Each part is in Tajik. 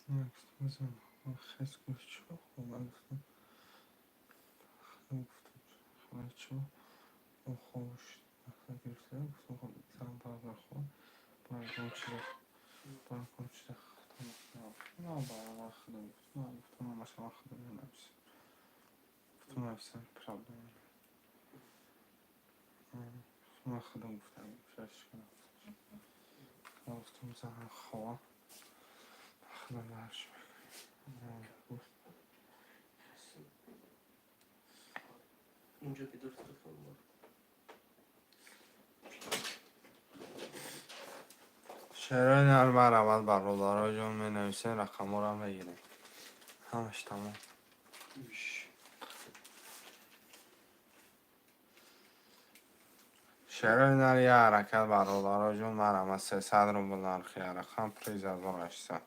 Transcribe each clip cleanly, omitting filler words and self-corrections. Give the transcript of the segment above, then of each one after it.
Хес гуфт, чӣ хоб? Гуфтам, гуфтам, чӣ хобш гирифта. Гуфтам, хоб зан бародар, хоб баргон чиза, баргон чиза. На, бародар, худам гуфтам, гуфтам, ҳамаша ман худам менависам. Гуфтам, нависам, проблема. Ман худам гуфтам, гуфтам, зан хоб, худам дарш гуфт. Унҷо бидор телефон бор. Шерои нар баравад, бародаро ҷон, менависем, рақамҳоро мегирем. Ҳамаш тамом. Шерои нар я ҳаракат, бародаро ҷон, марама 300 рубл нархи рақам, приз 1800.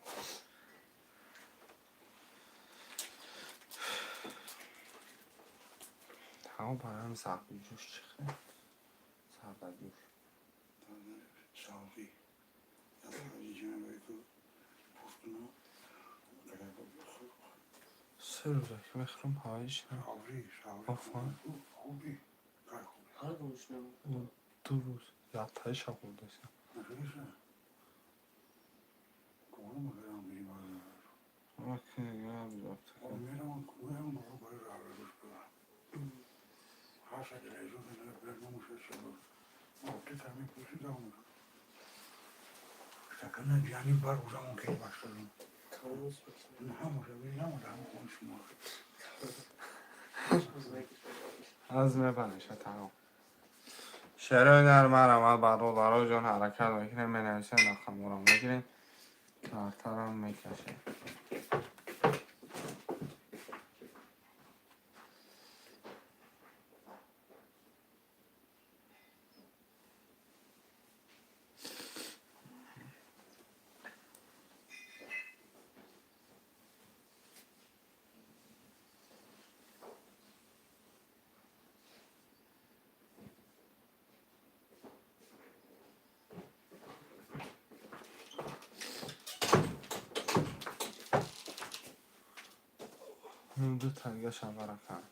Тамом, барам сабзиҷӯш чӣ хел? Сабзиҷӯш. Се рӯза ки мехӯрам, ҳаваиш офан. 2 рӯз яктаиша хӯрдасям. Аз мебаниша, тамом. Шерои нар марамад, бародаро ҷон, ҳаракат мекунем, менависем, рақамҳоро мегирем, картарам мекашем. Ду тангашам баракам.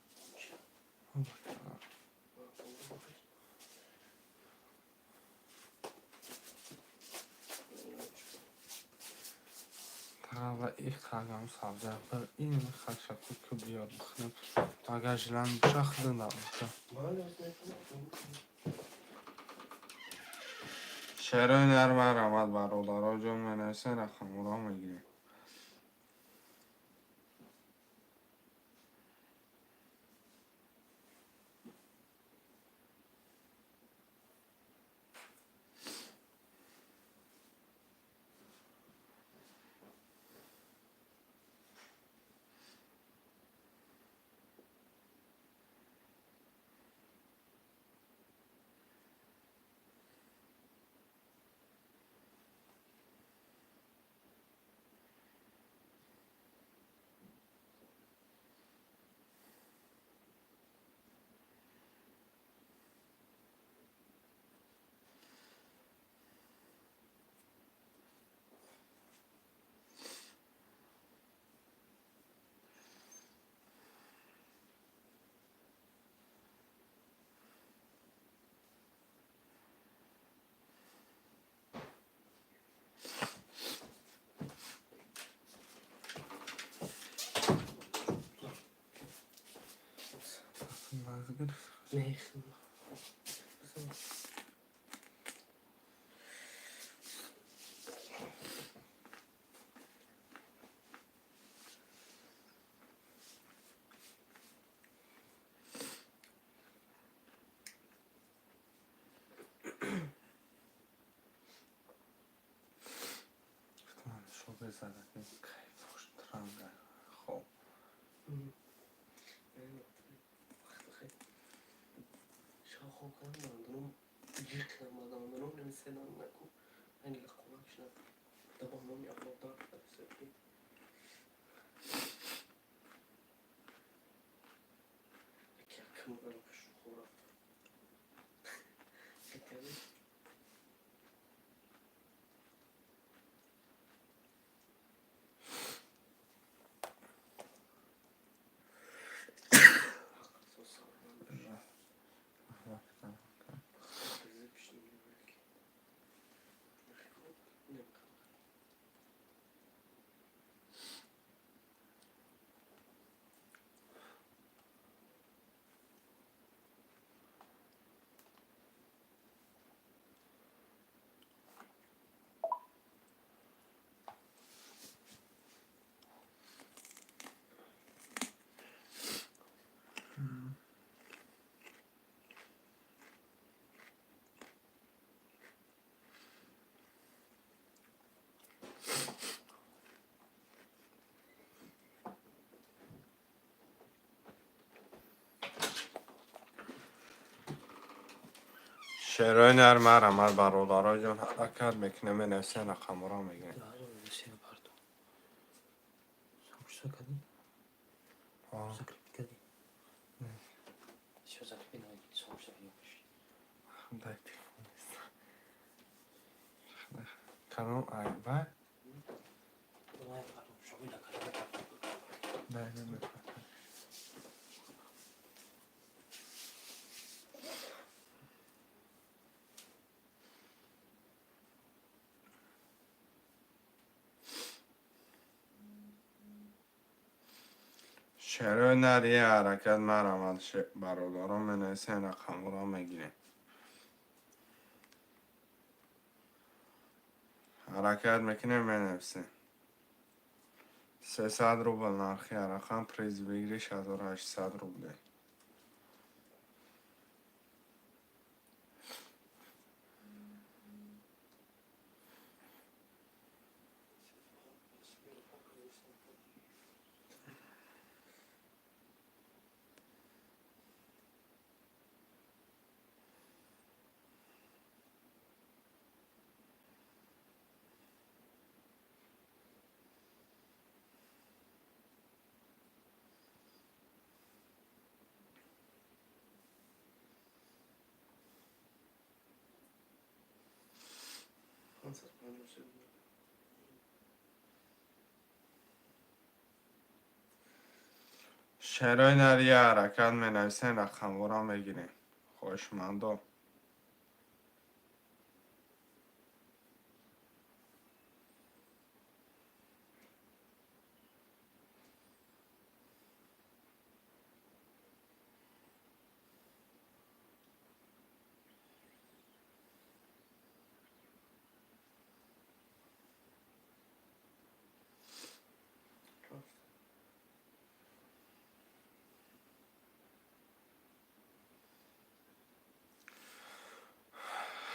Ва их хагам сабза бір ин хакшаку ки биёд бихӯрем. Агар жилан боша, худам набоша. Шерои нар марамад, бародаро ҷон, менависем, рақамҳоро мегирем. Хоб. Шерои нар марҳамат, бародароҷон, ҳаракат мекунем, менависем, рақамҳоро мегирем. 2003 парто. Самчуса кардӣ? Закрепить кардӣ? Всё, закрепить давай, самчуса кардӣ. Дай телефон. Канал айба? Давай, парто, шоби накардӣ. Дай, дай. Шерои нар е ҳаракат, марҳамат, бародарон, менависем, рақамҳоро мегирем. Ҳаракат мекунем, менависем. 300 рубл нархи рақам, приз выигрыш 1800 рублей. 553. Шерои нар е ҳаракат, менависем, рақамҳоро мегирем. Хоҳишмандо.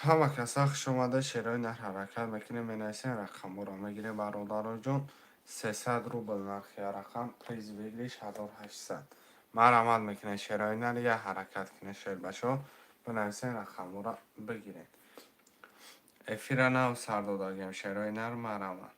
Ҳама каса хуш омада, шерои нар ҳаракат мекунем, менависем, рақамҳоро мегирем, бародароҷон. 300 рубл нархи рақам, приз выигрыш 1800. Марҳамат мекунем, шерои нар як ҳаракат кунед, шербачаҳо, бинависем, рақамҳоро бигиред. Эфира нав сар додагем, шерои нар, марҳамат.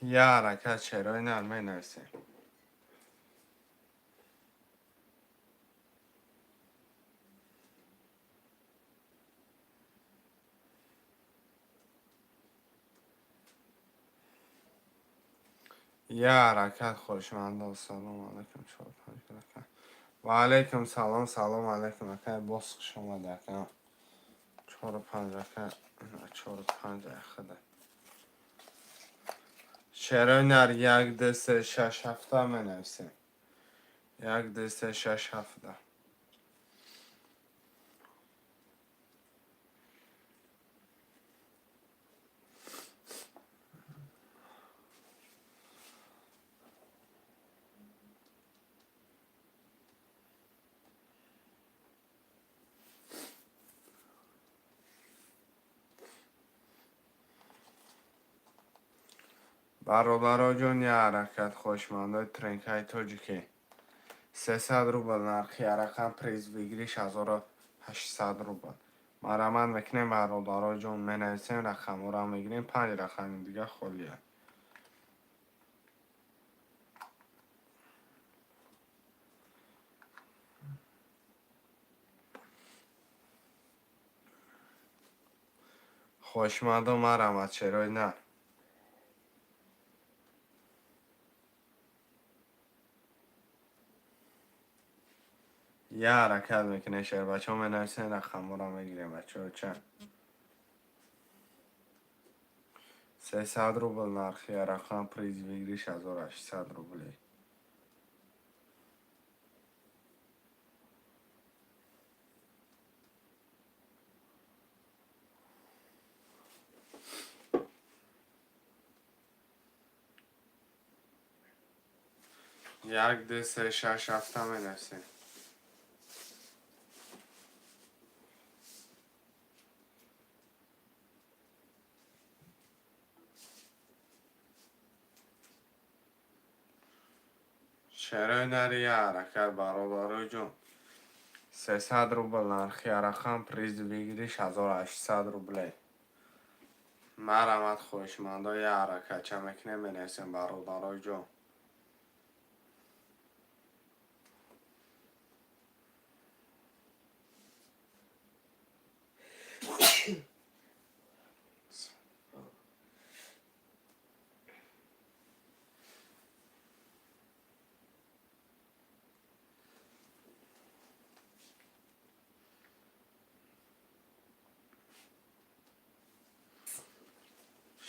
Як ҳаракат, шерои нар, менависем. Як ҳаракат, хоҳишмандо. Салом алайкум, чор панҷ рака. Ва алайкум салом, салом алайкум, ака, боз хуш омада, ака. Чору панҷ рака, чору панҷ худа. Шерои нар як, ду, се, шаш, ҳафта менависем. Як, ду, се, шаш, ҳафта. Бародароҷон, як ҳаракат, хоҳишмандои тренкаи тоҷикӣ. 300 рубл нархи рақам, приз выигрыш 1800 рубл. Марҳамат мекунем, бародароҷон, менависем, рақамҳоро мегирем, панҷ рақами дига холия. Хоҳишмандо, марҳамат, шерои нар. Як ҳаракат мекунем, шербачаҳо, менависем, рақамҳоро мегирем, бачаҳо, чанд? 300 рубл нархи рақам, приз выигрыш 1800 рублей. Як, ду, се, шаш, ҳафта менависем. Шерои нари я ҳаракат, бародарои ҷон. 300 рубл нархи рақам, приз выигрыш 1800 рублей. Марамат, хоҳишмандо, я ҳаракатча мекунем, менависем, бародарои ҷон.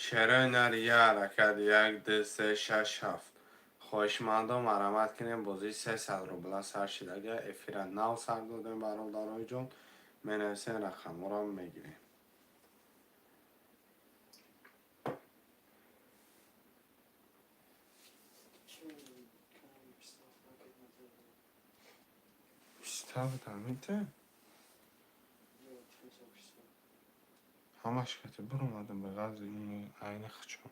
Шерои нари я ҳаракат: як, ду, се, шаш, ҳафт. Хоҳишмандо, марамат кунем, бозии 300 рубла сар шидага. Эфира нав сар додем, бародарои ҷон. Менависем, рақамҳоро мегирем. 27 амите ҳамаш кати биромадам ба ғарзи айни хичон.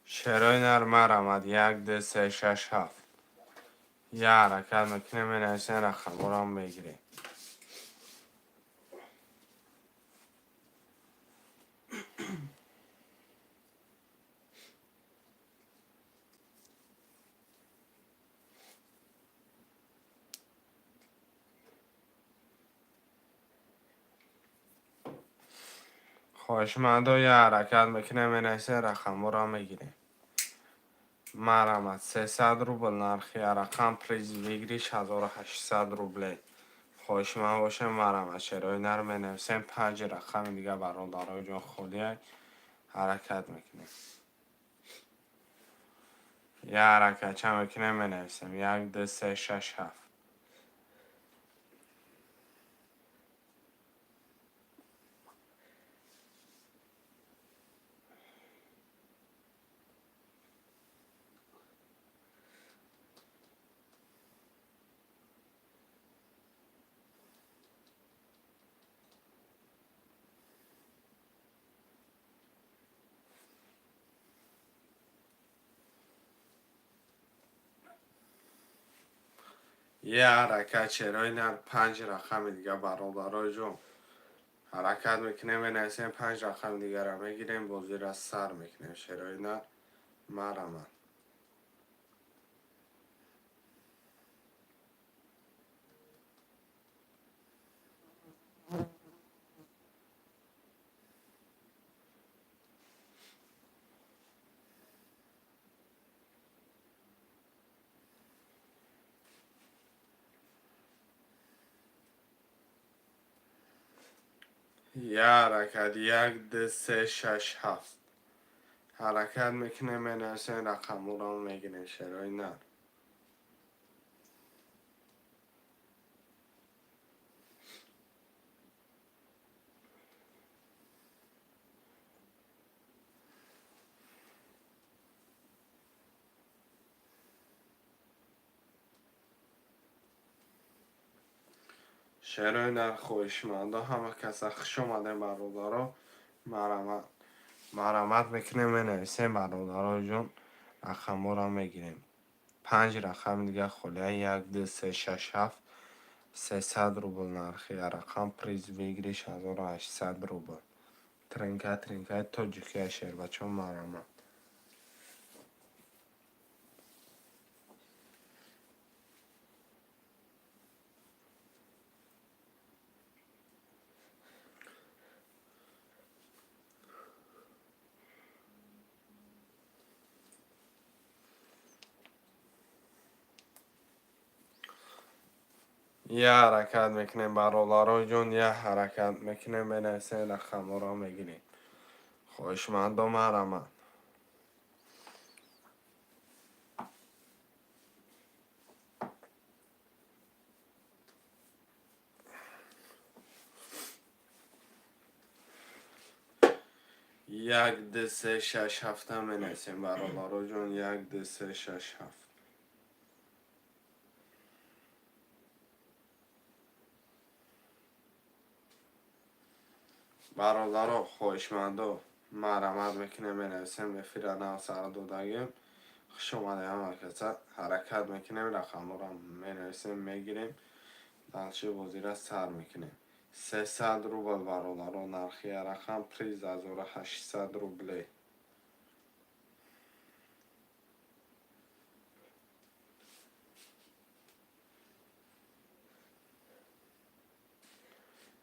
Шерои нар, марамад: як, ду, се, шаш, ҳафт. Я ҳаракат мекунем, менависем, рақамҳоро мегирем. Хоҳишмандо, я ҳаракат мекунем, менависем, рақамҳоро мегирем. Марамат, 300 рубл нархи рақам, приз выигрыш 1800 рублей. Хоҳишманд бошем, марамат, шерои нар, менависем. Панҷ рақами дига, бародарои ҷон, холия. Ҳаракат мекунем, я ҳаракатча мекунем, менависем: як, ду, се, шаш, ҳафт. Е ҳаракат, шерои нар, панҷ рақами дига, бародарои ҷон. Ҳаракат мекунем, менависем, панҷ рақами дигарро мегирем, бозиро сар мекунем. Шерои нар, марамад. Я ҳаракат: як, ду, се, шаш, ҳафт. Ҳаракат мекунем, менависем, рақамҳоро мегирем, шерои нар. Шерои нар, хоҳишмандо, ҳама каса хуш омадем, бародаро. Марамат мекунем, менависем, бародарои ҷон, рақамҳоро мегирем. Панҷ рақами дига холия: як, ду, се, шаш, ҳафт. 300 рубл нархи рақам, приз выигрыш 1800 рубл. Тринка, тринкаи тоҷикия, шербачо, марамат. Я ҳаракат мекунем, бародарои ҷон, я ҳаракат мекунем, менависем, рақамҳоро мегирем. Хоҳишмандо, марамат. Як, ду, се, шаш, ҳафта менависем, бародарои ҷон: як, ду, се, шаш, ҳафт. Бародаро, хоҳишмандо, марҳамат мекунем, менависем. Эфира нав сар додагем. Хуш омадем ҳама каса. Ҳаракат мекунем, рақамҳоро менависем, мегирем, дальше бозира сар мекунем. 300 рубл, бародаро, нархи рақам, приз 1800 рублей.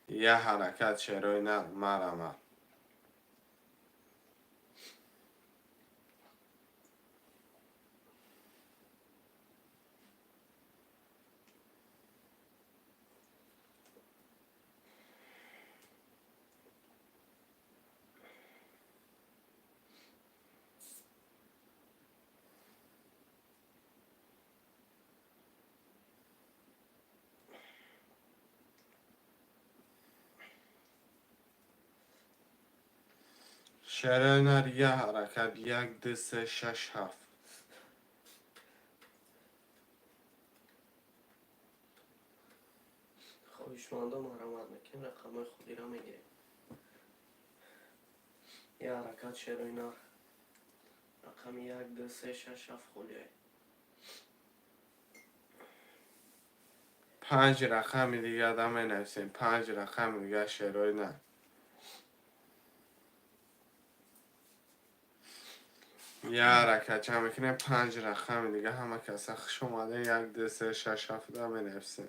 Я ҳаракат, шерои нар, марҳамат. Шерои нар, я ҳаракат, як, ду, се, шаш, ҳафт. Хоҳишмандо, марҳамат мекунем, рақамҳои холиро мегирем. Я ҳаракат, шерои нар, рақами як, ду, се, шаш, ҳафт холиае. Панҷ рақами дига да менависем, панҷ рақами дига, шерои нар. Я ҳаракат чанд мекунем, панҷ рақами дига. Ҳама каса хуш омадем. Як, ду, се, шаш, ҳафт да менависем.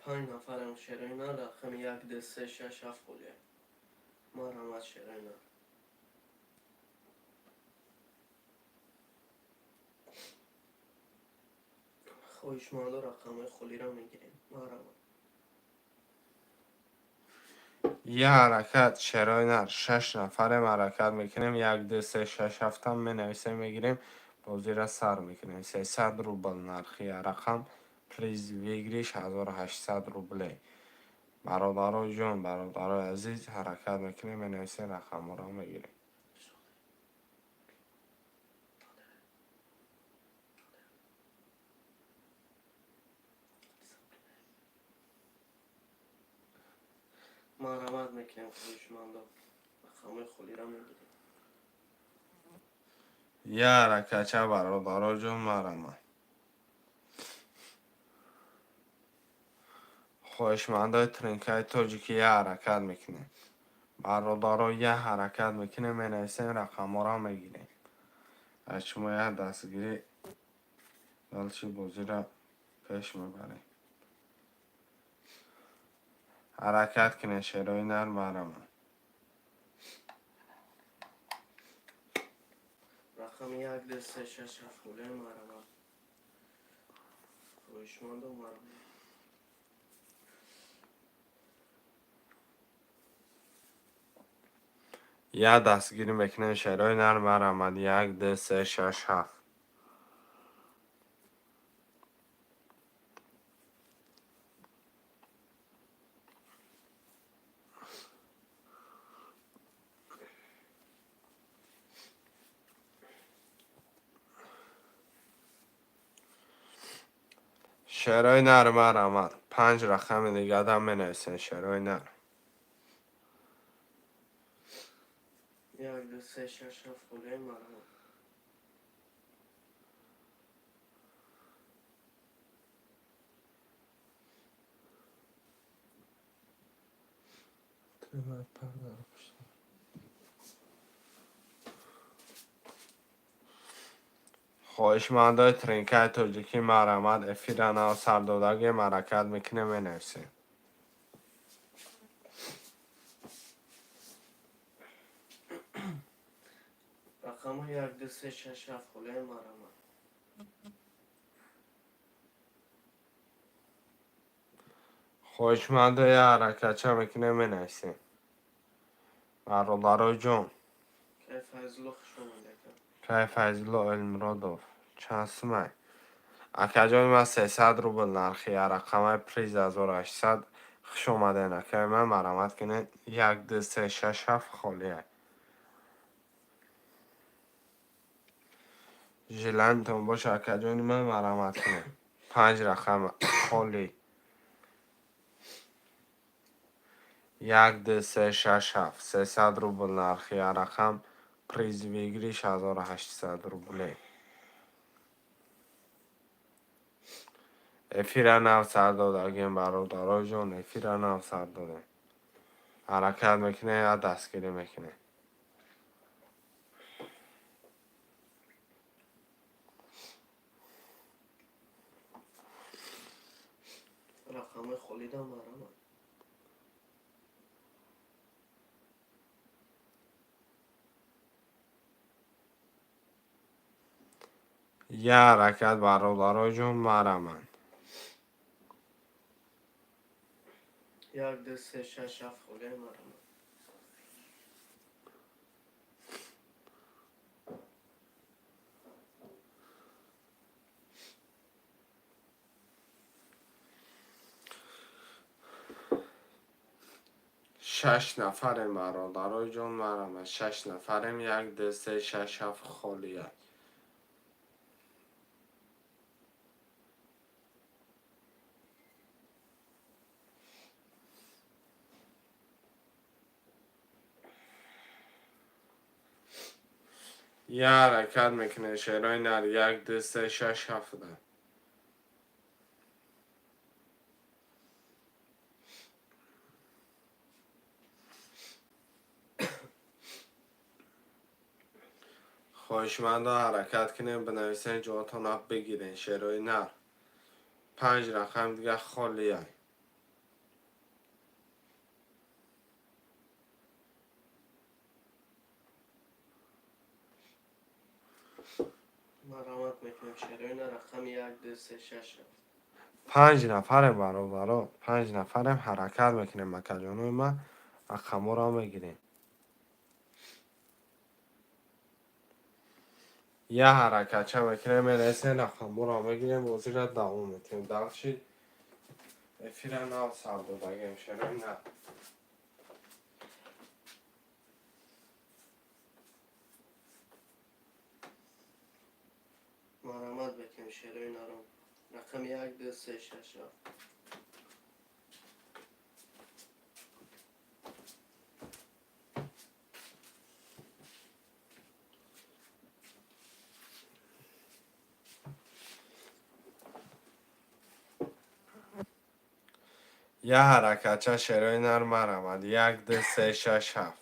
Панҷ нафарам, шерои нар, рақами як, ду, се, шаш, ҳафт холиае. Марҳамат, шерои нар. Хоҳишмандо, рақамҳои холиро мегирем, марҳамат. Я ҳаракат, шерои нар, шаш нафарем. Ҳаракат мекунем, як, ду, се, шаш, ҳафтам менависем, мегирем, бозира сар мекунем. 300 рубл нархи рақам, приз выигрыш 1800 рублей. Бародаро ҷон, бародарои азиз, ҳаракат мекунем, менависем, рақамҳоро мегирем. Марҳамат мекунем, хоҳишмандо, рақамҳои холиро мегирем. Я ҳаракатча, бародаро ҷон, марҳамат. Хоҳишмандои тринкаи тоҷикӣ, я ҳаракат мекунем, бародаро, я ҳаракат мекунем, менависем, рақамҳоро мегирем. Аз шумо як дастгирӣ, дальше бозира пеш мебарем. Ҳаракат кунед, шерои нар, марҳамат. Рақами як, ду, се, шаш, ҳафт холиае, марҳамат. Хоҳишмандо, марҳамат. Як дастгирӣ мекунем, шерои нар, марҳамат, як, ду, се, шаш, ҳафт. Шерои нар, марҳамат, панҷ рақами дигада менависем, шерои нар. Як, ду, се, шаш, ҳафт холиае, марҳамат. Тримай пардаро пушта. Хоҳишмандои тринкаи тоҷикӣ, марҳамат. Эфира нав сардодагем, ҳаракат мекунем, менависем. Рақамҳои як, ду, се, шаш, ҳафт холиае, марҳамат. Хоҳишмандо, я ҳаракатча мекунем, менависем, бародарои ҷон. Кай Файзулло, хуш омадед, ака. Кай Файзулло Элмуродов, чанд сумай, акаҷони ман? 300 рубл нархи рақамаи, приз 1800. Хуш омадем, акаи ман, марҳамат кунед. Як, ду, се, шаш, ҳафт холия. Желание тон боша, акаҷони ман, марҳамат кунед, панҷ рақам холӣ. 1, 2, 3, 6, 7. 300 рубл нархи як рақам, приз выигрыш 1800 рублей. Эфира нав сар додагем, бародаро ҷон, эфира нав сар додем. Ҳаракат мекунем, я дастгирӣ мекунем. Рақамҳои холида марҳамат. Я ҳаракат, бародаро ҷон, марҳамат. 1, 2, 3, 6, 7 холида марҳамат. Шаш нафарем, бародаро ҷон, марҳамат. Шаш нафарем, 1, 2, 3, 6, 7 холия. Я ҳаракат мекунем, шерои нар, 1, 2, 3, 6, 7. Хоҳишмандо, ҳаракат кунем, бинависен, ҷоатона бигирен, шерои нар. Панҷ рақам дига холия. Марҳамат мекунем, шерои нар, рақами 1, 2, 3, 6, 7. Панҷ нафарем, бародаро, панҷ нафарем, ҳаракат мекунем, акаҷонои ман, рақамҳоро мегирем. Я ҳаракатча мекунем, мерасем, рақамҳоро мегирем, бозиро давом метиҳем. Дальше эфира нав сар додагем, шерои нар. Марҳамат мекунем, шерои наром. Рақами 1, 2, 3, 6, 7. Я ҳаракатча, шерои нар, марҳамат. 1, 2, 3, 6, 7.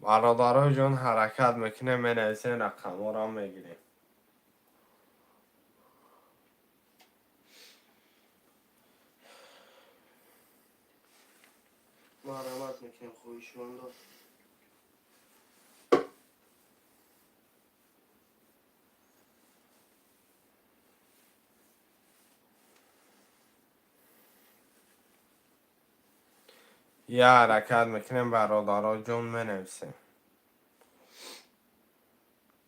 Бародаро ҷон, ҳаракат мекунем, менависем, рақамҳоро мегирем. Марҳамат мекунем, хоҳишмандо. Я ҳаракат мекунем, бародаро ҷон, менависем.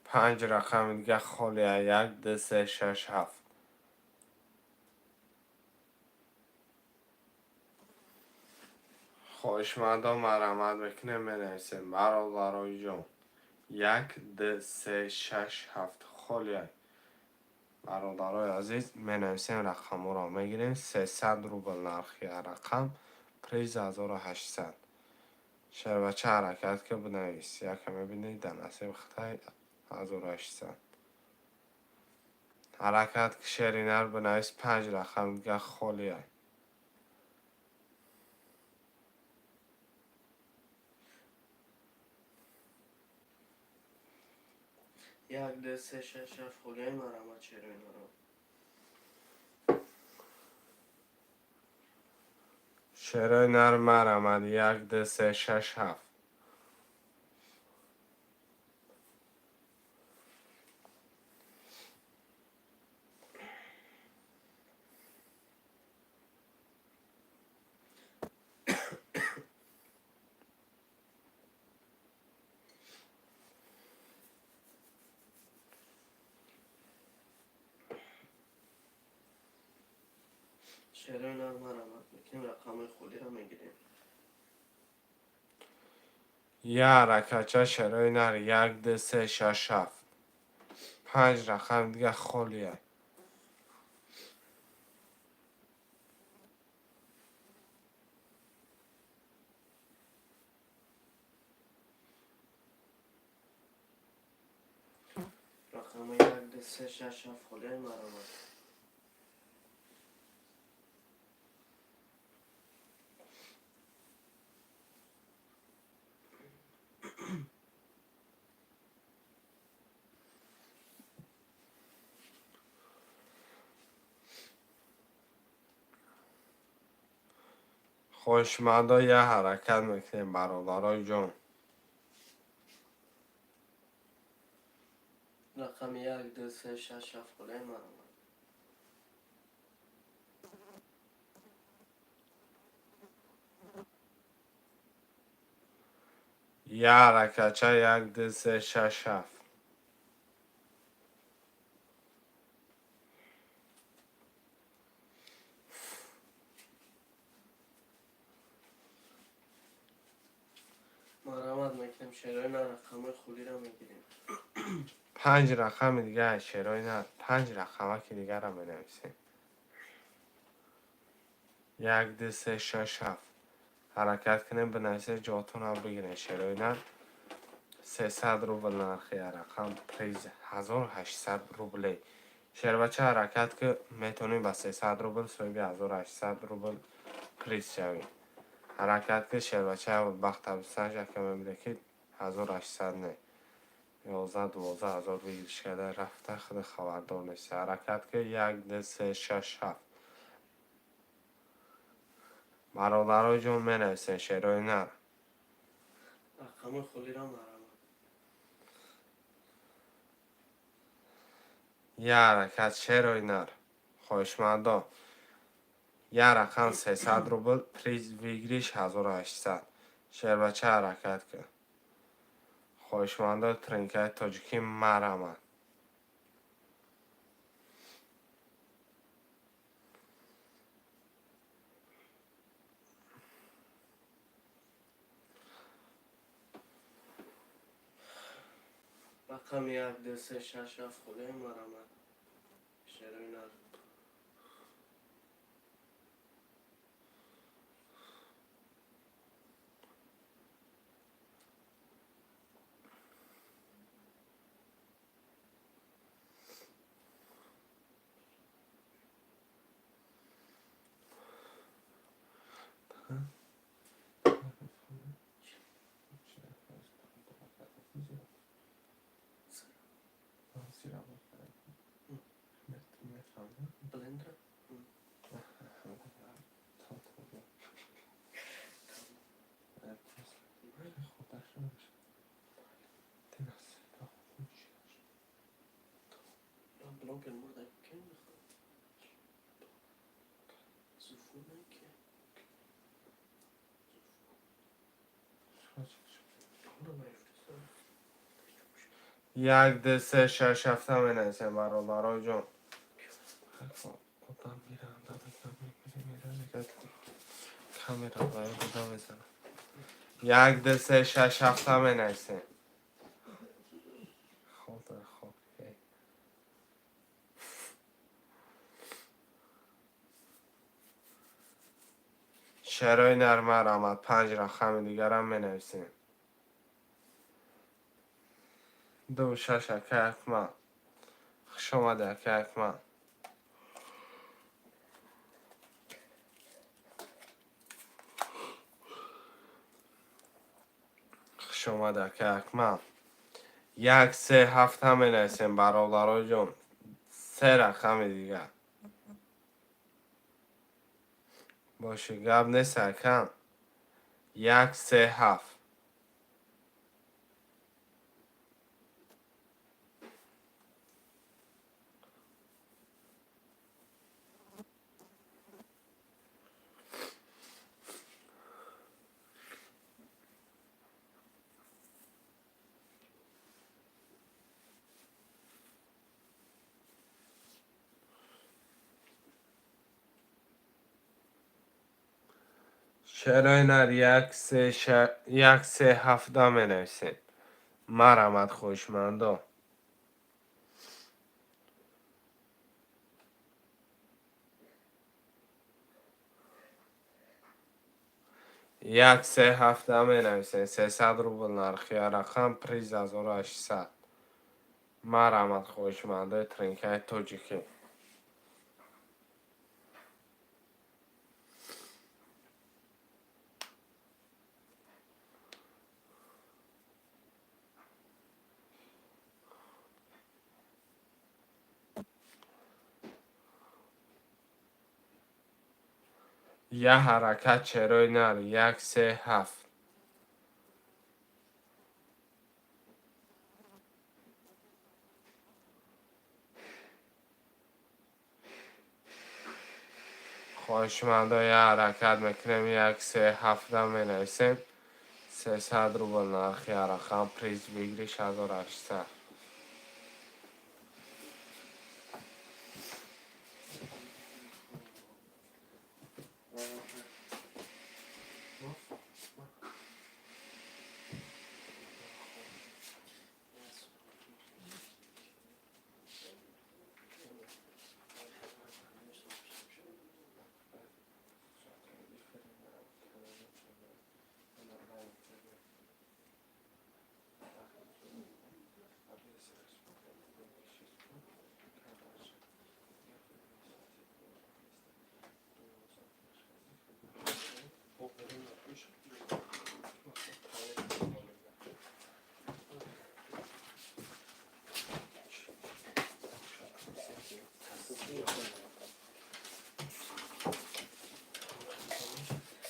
Панҷ рақами дига холия, 1, 2, 3, 6, 7. Хоҳишмандо, марҳамат мекунем, менависем, бародарои ҷон. 1, 2, 3, 6, 7 холия. Бародарои азиз, менависем, рақамҳоро мегирем. 300 рубл нархи рақам, приз 1800. Шербача, ҳаракат ки, бинавис. Яке мебинӣ, дар насиби хитай 1800. Ҳаракат ки, шери нар, бинавис, панҷ рақам дига холия. 1, 2, 3, 6, 7 холияи, марҳамат, шерои наром. Шерои нар, марҳамат, 1, 2, 3, 6, 7. Шерои нар, марҳамат мекунем, рақамҳои холиро мегирем. Як ҳаракатча, шерои нар, як, ду, се, шаш, ҳафт. Панҷ рақами дига холия. Рақами як, ду, се, шаш, ҳафт холияи, марҳамат. Хоҳишмандо, як ҳаракат мекунем, бародарои ҷон. Рақами як, ду, се, шаш, ҳафт холияи, марҳамат. Як ҳаракатча, як, ду, се, шаш, ҳафт. Марҳамат мекунем, шерои нар, рақамҳои холиро мегирем. Панҷ рақами дига, шерои нар, панҷ рақамаки дигарро менависем. Як, ду, се, шаш, ҳафт. Ҳаракат кунем, бинависед, ҷотонам бигирем, шерои нар. 300 рубл нархи як рақам, приз 1800 рублей. Шербача, ҳаракат ки, метавонӣ ба 300 рубл соҳиби 1800 рубл приз шавӣ. Ҳаракат ки, шербача, бахта бисанҷ, ака мебине ки 1800 не, 11-12 ҳазор выигрыш карда рафта, худ хабардор нести. Ҳаракат ки, як, ду, се, шаш, ҳафт. Бародарои ҷон, менависем, шерои нар. Рақамҳои холиро, марҳамат. Як ҳаракат, шерои нар, хоҳишмандо. Як рақам 300 рубл, приз выигрыш 1800. Шербача, ҳаракат кун. Хоҳишмандо, тринкаи тоҷикӣ, марҳамат. Рақами як, ду, се, шаш, ҳафт холияи, марҳамат, шерои нар. Блендра. Блогер мурда ки мехоҳад зуфуне ки Як, ду, се, шаш, ҳафта менависем, бародарои ҷон. Одам миранда, камера буда мезанад. Як, ду, се, шаш, ҳафта менависем. Хоб хоб. Шерои нар, марҳамат, панҷ рақами дигарам менависем. Ду, шаш. Ака Акмал, хушомади, ака Акмал. Хушомади, ака Акмал. Як, се, ҳафта менависем, бародарои ҷон, се рақами дигар. Боши, гап нест, акам. Як, се, ҳафт. Шерои нар 1 3 1 3 7 менависем. Марамад, хоҳишмандо. 1 3 7 менависем. 300 рубл нархи рақам, приз 1800. Марамад, хоҳишмандои тринкаи тоҷикӣ. Як ҳаракат, шерои нар, 1 3 7. Хоҳишмандо, як ҳаракат мекунем, 1 3 7 менависем. 300 рубл нархи рақам, приз выигрыш 1800.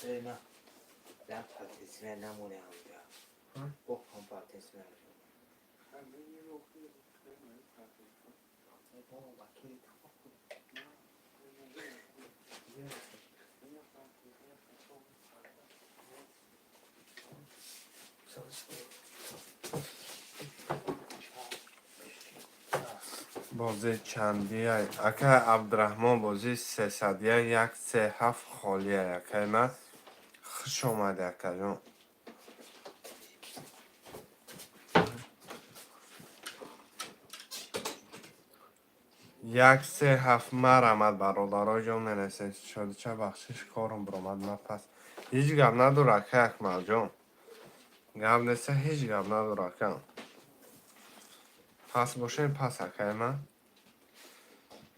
نه نه پاتیسمه نمونه همونجا گفت پاتیسمه. بابا توی Бозӣ чандия, ака Абдураҳмон? Бозӣ сесадия, 1 3 7 холия. Акаи ман, хуш омадӣ, акаҷон. 1 3 7, марамад, бародароҷон, менависед. Шодича, бахшиш, корум биромад, ма пас. Ҳеҷ гап надор, ака Акмалҷон, гап неста, ҳеҷ гап надор, ака. Пас бошем, пас, акаи ман.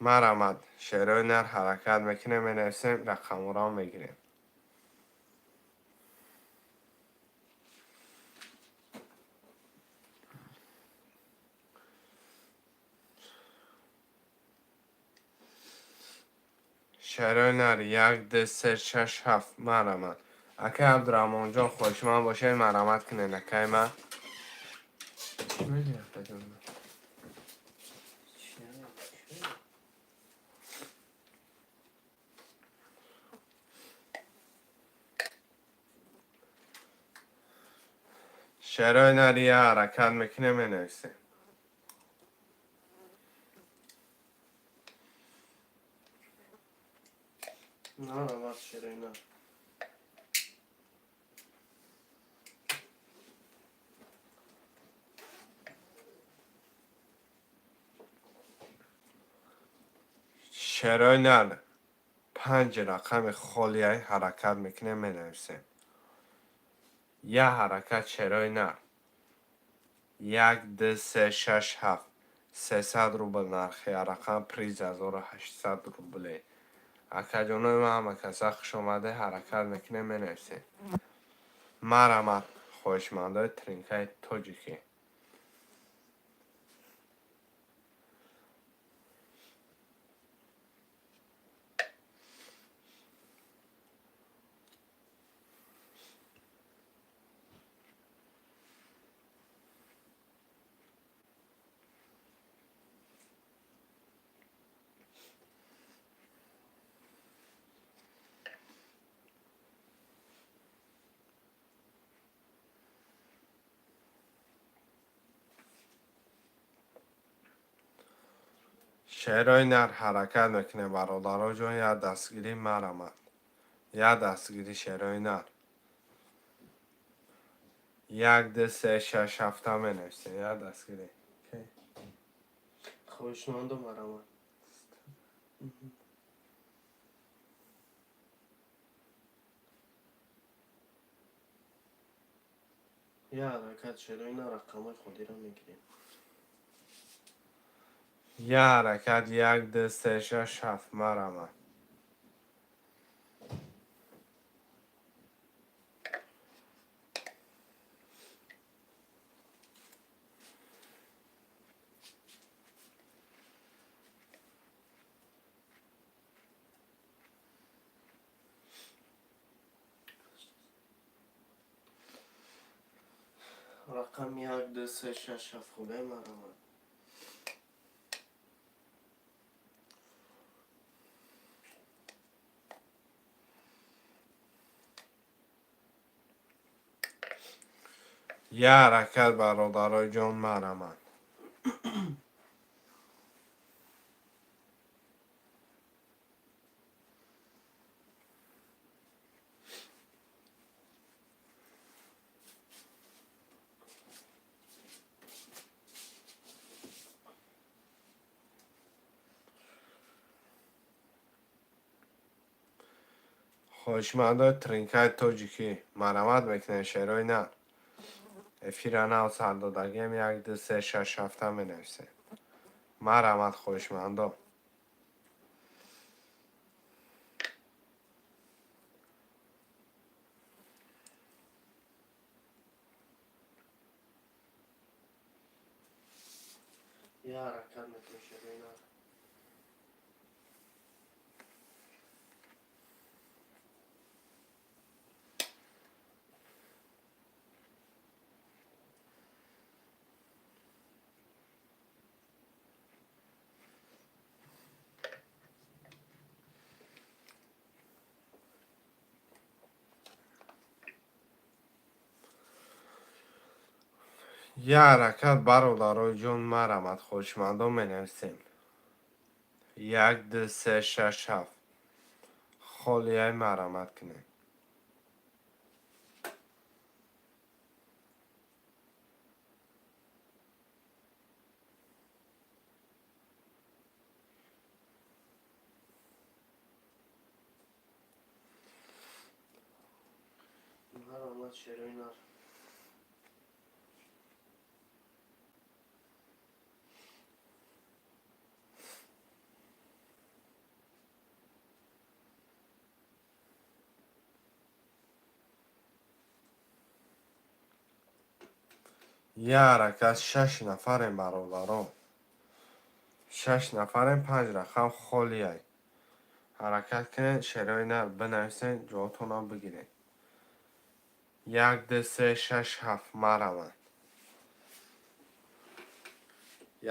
Марамад, шерои нар, ҳаракат мекунем, менависем, рақамҳоро мегирем. Шерои нар, 1 2 3 6 7. Марамад, акаи Абдураҳмонҷон, хоҳишманд бошед, марамат кунед, акаи ман. Чӣ мегӯӣ, акаҷон? Чӣ намедонам. Шерои нар, як ҳаракат мекунем, менависем. Марамад, шерои нар. Шерои нар, панҷ рақами холия, ҳаракат мекунем, менависем. Як ҳаракат, шерои нар, 1 2 3 6 7. 300 рубл нархи рақам, приз 1800 рубле. Акаҷонои ман, ҳама каса хушомаде, ҳаракат мекунем, менависем. Марамад, хоҳишмандои тринкаи тоҷикӣ. Шерои нар, ҳаракат мекунем, бародароҷон, як дастгирӣ, марамад. Як дастгирӣ, шерои нар. Як, ду, се, шаш, ҳафта менависем. Як дастгирӣ. Хоҳишманду, марҳамат. Як ҳаракат, шерои нар, рақамҳои худиро мегирем. Як ҳаракат, як, ду, се, шаш, ҳафт, марҳамат. Рақам як, ду, се, шаш, ҳафт хубе, марҳамат. Як ҳаракат, бародарои ҷон, марҳамат. Хоҳишмандои тринкаи тоҷикӣ, марҳамат мекунем, шерои нар. Эфира нав сар додагием, як, ду, се, шаш, ҳафта менависем. Марҳамат, хоҳишмандо. Як ҳаракат мекунем, шерои нар. Як ҳаракат, бародарои ҷон, марҳамат, хоҳишмандо, менависем. Як, ду, се, шаш, ҳафт. Холияй, марҳамат кунем. Марҳамат, шерои нар. Як ҳаракат, шаш нафарем, бародарон. Шаш нафарем, панҷ рақам холияй. Ҳаракат кунед, шерои нар бинависен, ҷоатонам бигиред. Як, ду, се, шаш, ҳафт, марҳамат.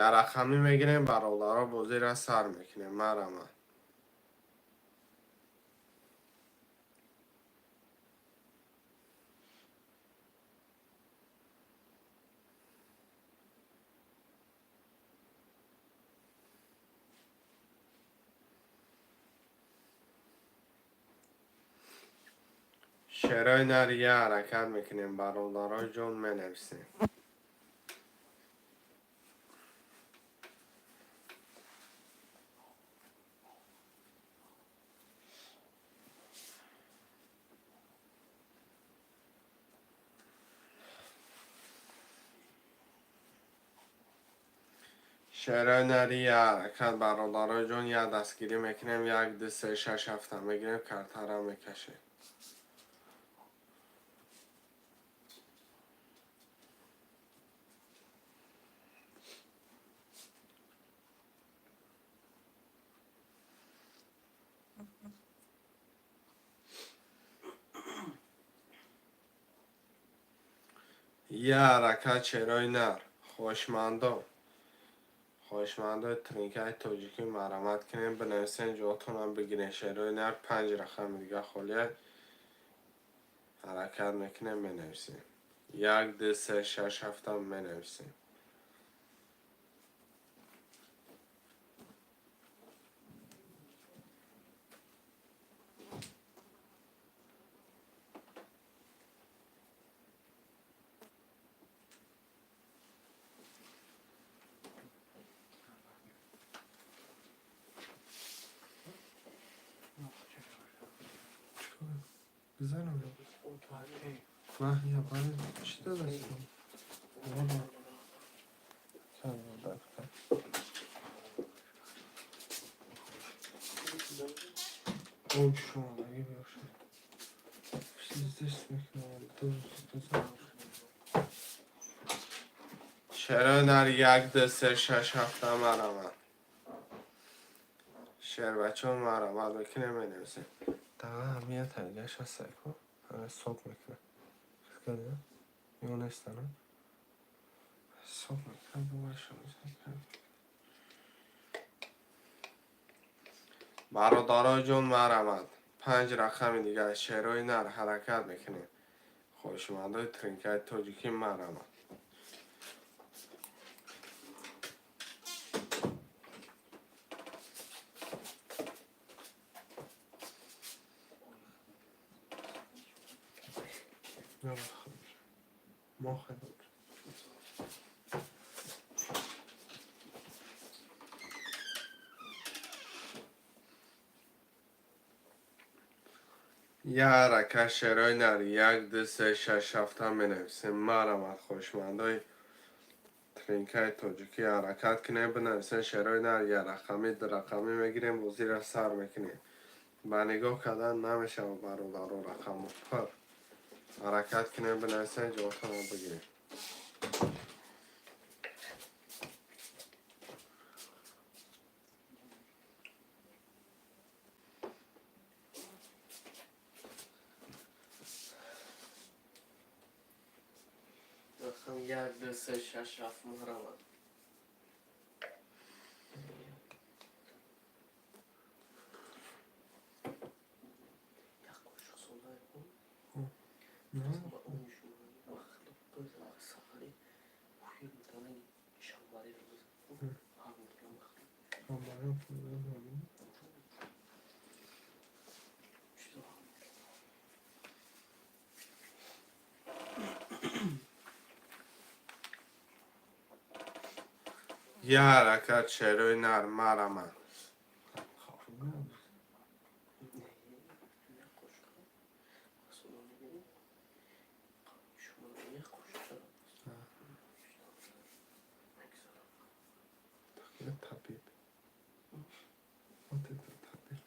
Як рақамӣ мегирем, бародаро, бозиро сар мекунем, марҳамат. Шерои нар, як ҳаракат мекунем, бародарои ҷон, менависем. Шерои нар, як ҳаракат, бародарои ҷон, як дастгирӣ мекунем, як, ду, се, шаш, ҳафта мегирем, картара мекашем. Як ҳаракат, шерои нар. Хоҳишмандо. Хоҳишмандои тринкаи тоҷикӣ, марҳамат кунем, бинависен, ҷоатонам бигирен. Шерои нар, панҷ рақами дига холия. Ҳаракат мекунем, менависем. Як, ду, се, шаш, ҳафта менависем. Бизанам. Ман я барои чӣ додастам? Шумодаги бошад. Здесь мекунам. Чаро дар як, ду, се, шаш, ҳафта марамад? Шербачон, марамад мекунем, менависем. Дага ҳамия таригаш ҳаст, ку ҳисоб мекунад. Ё нестана? Ҳисоб мекунад, боваршо мекунад. Бародаро ҷон, марамад. Панҷ рақами дигар, шерои нар, ҳаракат мекунем. Хоҳишмандои тринкаи тоҷикӣ, марамад. Мо хеле Я ҳаракат, шерои нар, як, ду, се, шаш, ҳафта менависем. Марамад, хоҳишмандои тринкаи тоҷикӣ, ҳаракат кунем, бинависем шерои нар. Я рақамӣ, ду рақамӣ мегирем, бозиро сар мекунем. Ба нигоҳ кардан намешавад, бародаро, рақаму пур. Ҳаракат кунем, бинависем, ҷавобтонро бигирем. Рақам як, ду, се, шаш, ҳафт, марамад. Як қошуқ сода кун. На. Ба саҳари шамбариро бизан. Ҳамбарам фурӯ. Чизо. Я ҳаракат, шерои нар, марамад. Як қошуқ сода мегирем. Шумо як қошуқ мегузорам. Табиб. Вот это табиб.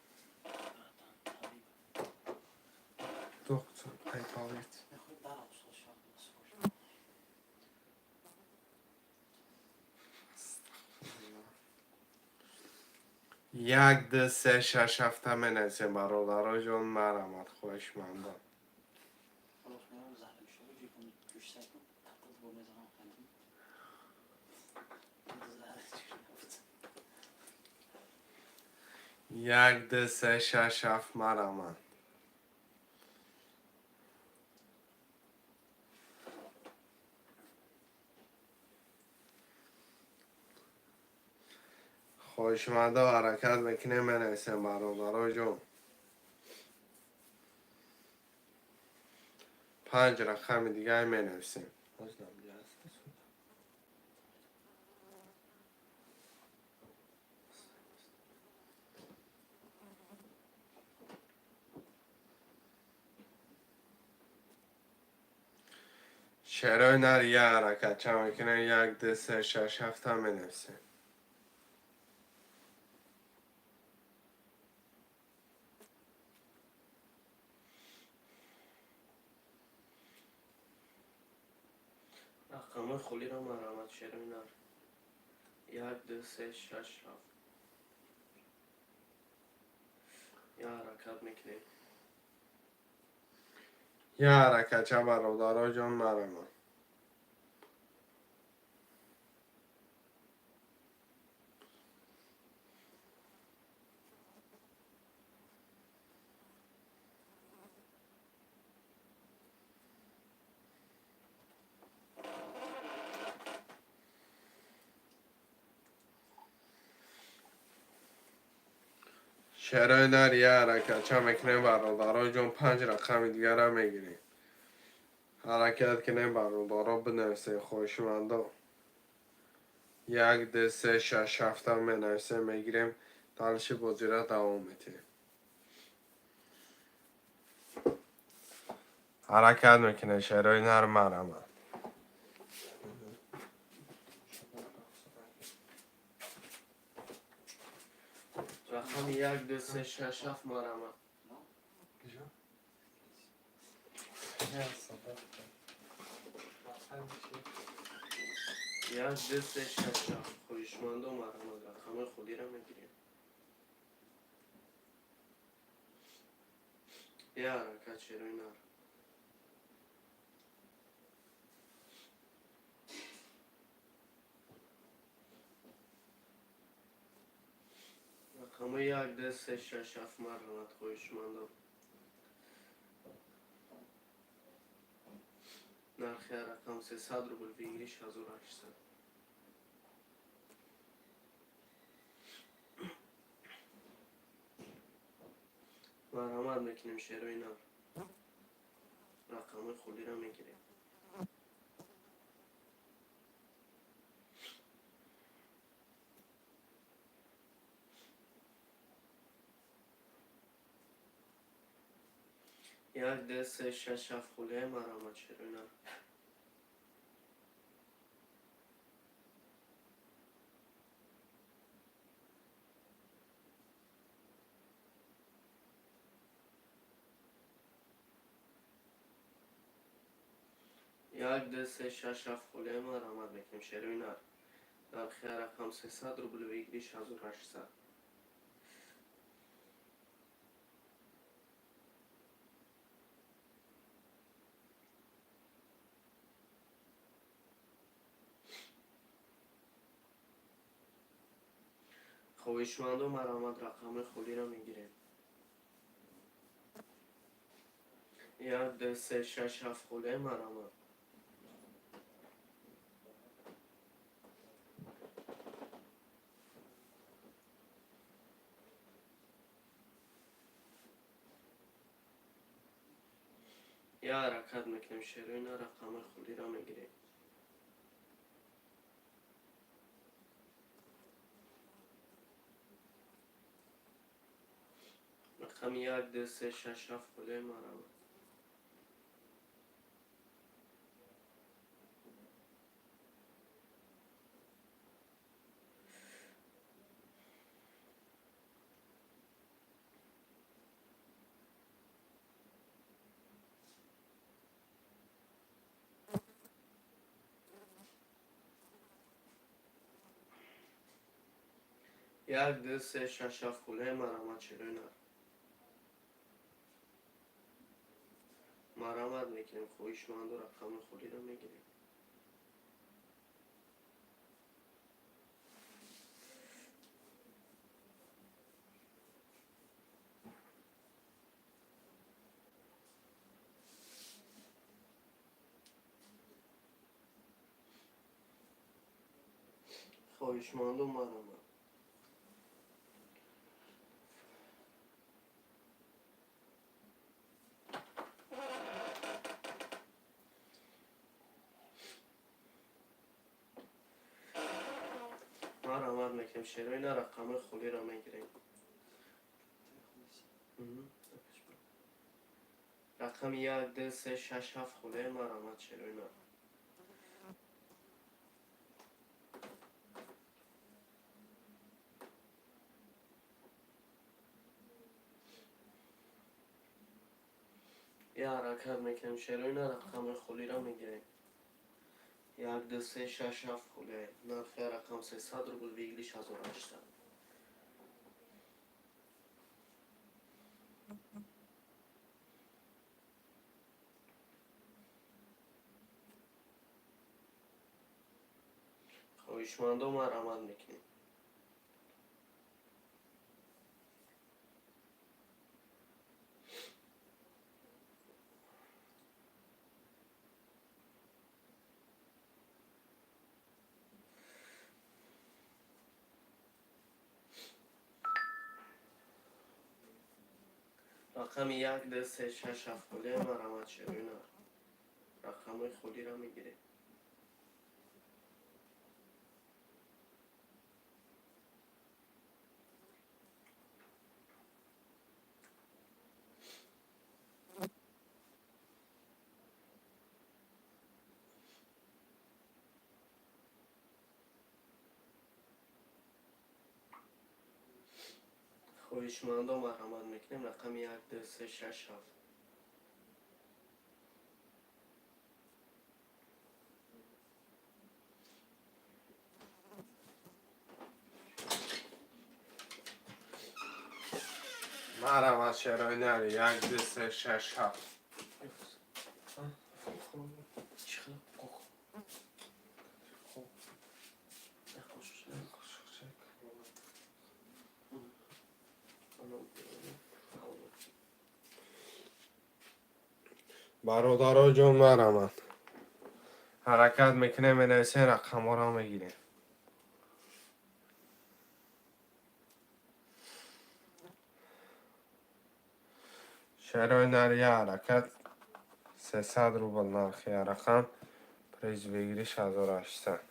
Доктор Айболит. Як, ду, се, шаш, ҳафта менависем, бародаро ҷон, марамад, хоҳишмандон. Як, ду, се, шаш, ҳафт, марамад. Хоҳишмандо, ҳаракат мекунем, менависем, бародаро ҷон. Панҷ рақами дигар менависем. Бознам ҷаст. Шерои нар, я ҳаракат ча мекунем, як, ду, се, шаш, ҳафта менависем. Рақамҳои холиро марамад, шерои нар. Як, ду, се, шаш, ҳафт. Я ҳаракат мекунем. Я ҳаракатча, бародаро ҷон, марамад. Шерои нар, я ҳаракатча мекунем, бародаро ҷон, панҷ рақами дигарам мегирем. Ҳаракат кунем, бародаро, бинависем, хоҳишмандо. Як, ду, се, шаш, ҳафта менависем, мегирем, дальше бозира давом метиҳем. Ҳаракат мекунем, шерои нар, марҳамат. Рақами як, ду, се, шаш, ҳафт, марҳамат. Як, ду, се, шаш, ҳафт. Хоҳишмандо, марҳамат, рақамҳои холиро мегирем. Я ҳаракат, шерои нар. Рақамҳои як, ду, се, шаш, ҳафт, марҳамат, хоҳишмандо. Нархи ҳар рақам 300 рубл, выигрыш 1800. Марҳамат мекунем, шерои нар. Рақамҳои холиро мегирем. Як, ду, се, шаш, ҳафт, холия, марҳамат, шерои нар. Як, ду, се, шаш, ҳафт, холия, марҳамат мекунем, шерои нар. Нархи ҳар рақам 300 рубл, выигрыш 1800. Хоҳишмандо, марҳамат, рақамҳои холиро мегирем. Як, ду, се, шаш, ҳафт, холия, марҳамат. Я ҳаракат мекунем, шерои нар, рақамҳои холиро мегирем. Рақами як, ду, се, шаш, ҳафт, холия, марҳамат. Як, ду, се, шаш, ҳафт, холия, марҳамат, шерои нар. Марҳамат мекунем, хоҳишмандо, рақами холиро мегирем. Хоҳишмандо, марҳамат. Марҳамат мекунем, шерои нар, рақамҳои холиро мегирем. Рақами як, ду, се, шаш, ҳафт, холия, марҳамат, шерои нар. Я ҳаракат мекунем, шерои нар, рақамҳои холиро мегирем. Як, ду, се, шаш, ҳафт, холия. Нархи ҳар рақам 300 рубл, выигрыш 1800. Хоҳишмандо, марҳамат мекунем. Рақами як, ду, се, шаш, ҳафт, холия, марҳамат, шерои нар. Рақамҳои холиро мегирем. Хоҳишмандо, марҳамат мекунем, рақами 1, 2, 3, 6, 7. Марҳамат, шерои нар, 1, 2, 3, 6, 7. Чӣ хел? Қоқ. Қоқ. Як қошуқча. Қошуқчак. Ана, ҳалво. Бародаро ҷон, марҳамат, ҳаракат мекунем, менависем, рақамҳоро мегирем. Шерои нар, я ҳаракат, 300 рубл нархи я рақам, приз выигрыш 1800.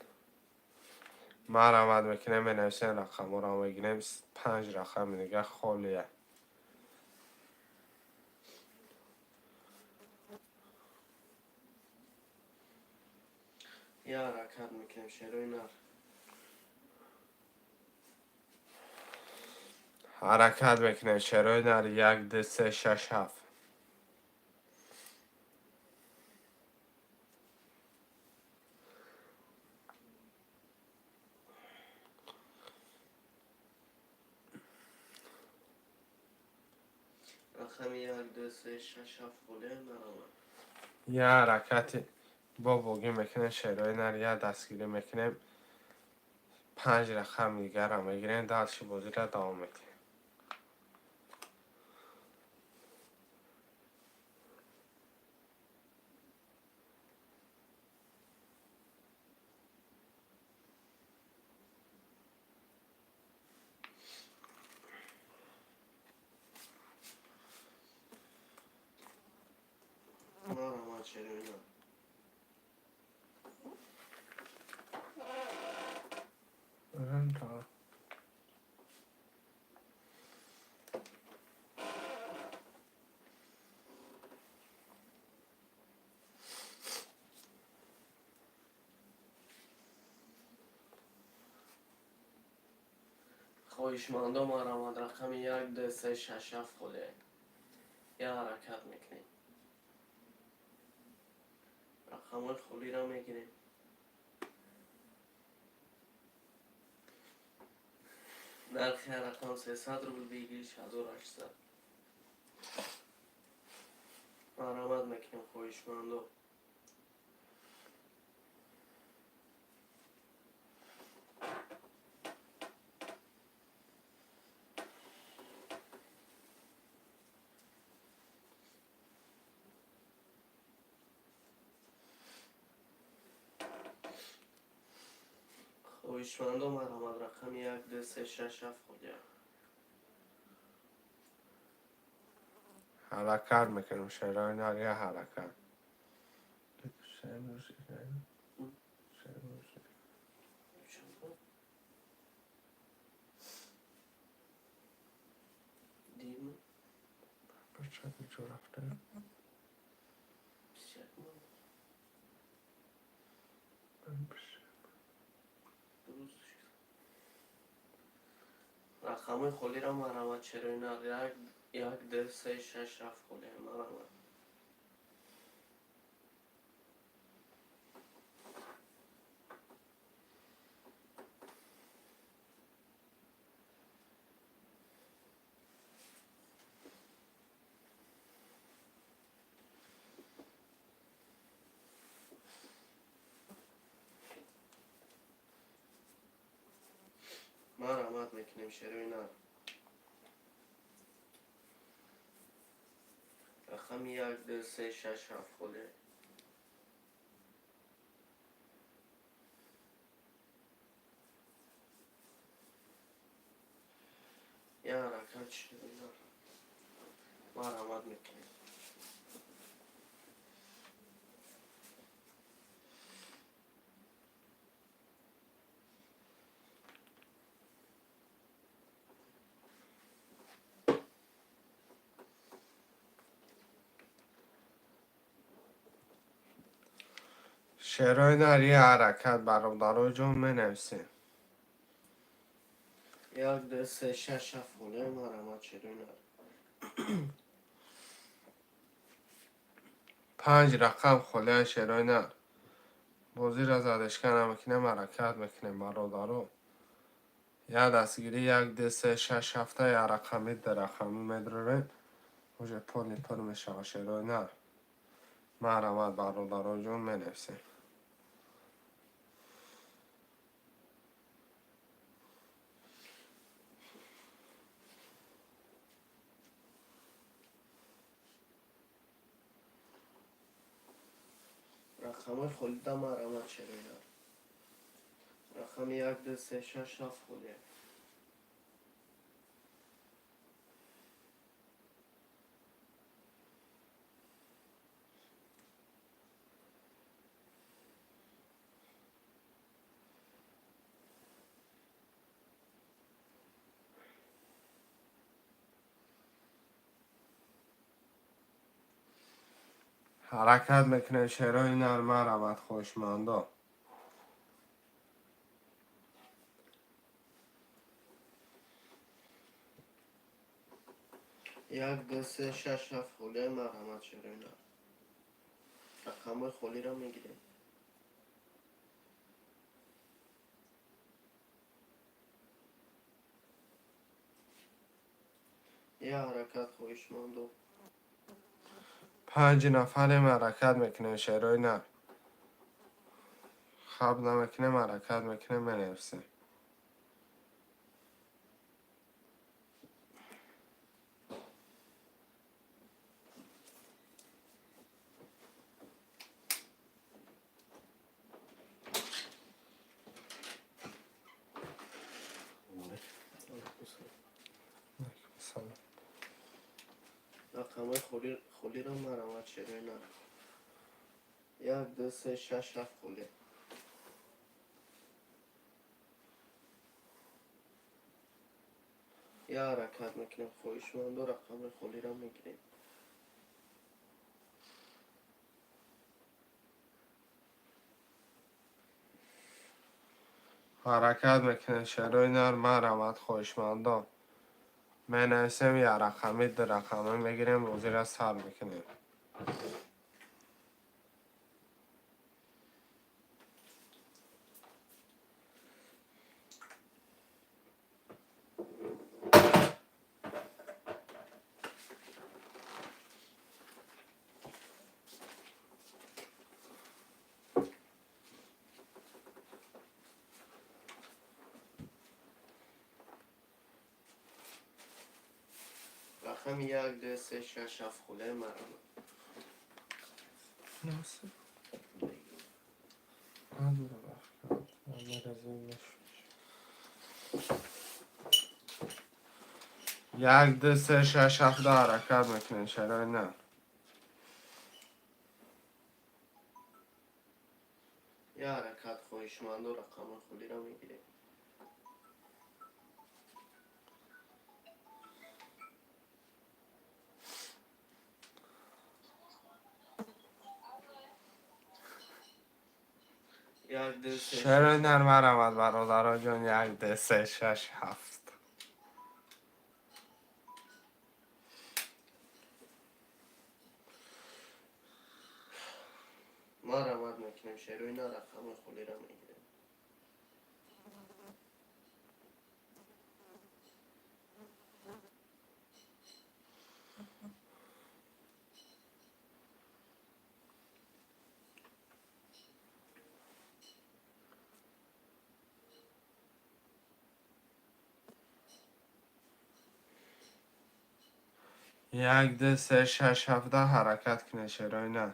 Марҳамат мекунем, менависем, рақамҳоро мегирем. Панҷ рақами дига холия. Я ҳаракат мекунем, шерои нар. Ҳаракат мекунем, шерои нар, 1, 2, 3, 6, 7. Рақами 1, 2, 3, 6, 7 холия, марҳамат. Я ҳаракати бо богӣ мекунем, шерои нар, я дастгирӣ мекунем, панҷ рақами дигарро мегирем, дальше бозиро давом медиҳем. Марҳамат, шерои нар. Рента. Хоҳишмандо, марҳамат, рақами 1, 2, 3, 6, 7 холия. Я ҳаракат мекунем, рақамҳои холиро мегирем. Нархи ҳар рақам 300 рубл, выигрыш 1800. Марҳамат мекунем, хоҳишмандо. Хоҳишмандо, марҳамат, рақами 1, 2, 3, 6, 7 холия. Ҳаракат мекунем, шерои нар, я ҳаракат. Шерои шерои. Чанд? Дим. Бача ҷо рафта. 21 ма. Дуруст шуд. Рақамҳои холиро, марҳамат, шерои нар, 1, 1, 2, 3, 6, 7 холия, марҳамат. Марҳамат мекунем, шерои нар, рақами 1, 2, 3, 6, 7 холия. Я ҳаракат, шерои нар, марҳамат мекунем. Шерои нар, я ҳаракат, бародаро ҷон, менависем. 1, 2, 3, 6, 7 холия, марҳамат, шерои нар. Панҷ рақам холияи, шерои нар. Бозиро задешка намекунем, ҳаракат мекунем, бародаро. Як дастгирӣ, як, ду, се, шаш, ҳафта, як рақами, ду рақамӣ медрорем, уже полный пур мешава, шерои нар. Марҳамат, бародароҷон, менависем. Рақамҳои холида, марҳамат, шерои нар. Рақами як, ду, се, шаш, ҳафт холия. Ҳаракат мекунем, шерои нар, марҳамат, хоҳишмандо. Як, ду, се, шаш, ҳафт холия, марҳамат, шерои нар. Рақамҳои холиро мегирем. Як ҳаракат, хоҳишмандо. Панҷ нафарем, ҳаракат мекунем, шерои нар. Хаб намекунем, ҳаракат мекунем, менависем. Салом. Рақамҳои холиро, марҳамат, шерои нар. Як, ду, се, шаш, ҳафт холия. Як ҳаракат мекунем, хоҳишмандо, рақамҳои холиро мегирем. Ҳаракат мекунем, шерои нар, марҳамат, хоҳишмандо. Менависем, як рақамӣ, ду рақамӣ мегирем, бозиро сар мекунем. Рақами як, ду, се, шаш, ҳафт холия, марҳамат. Nasıl? Надора бафкам. Як, ду, се, шаш, ҳафта, ҳаракат мекунем, шерои нар. Як ҳаракат, хоҳишмандо, рақамҳои холиро мегирем. Як, ду, се. Шерои нар, марҳамат, бародароҷон, як, ду, се, шаш, ҳафт. Марҳамат мекунем, шерои нар, рақамҳои холиро мегирем. Як, ду, се, шаш, ҳафта, ҳаракат кунед, шерои нар.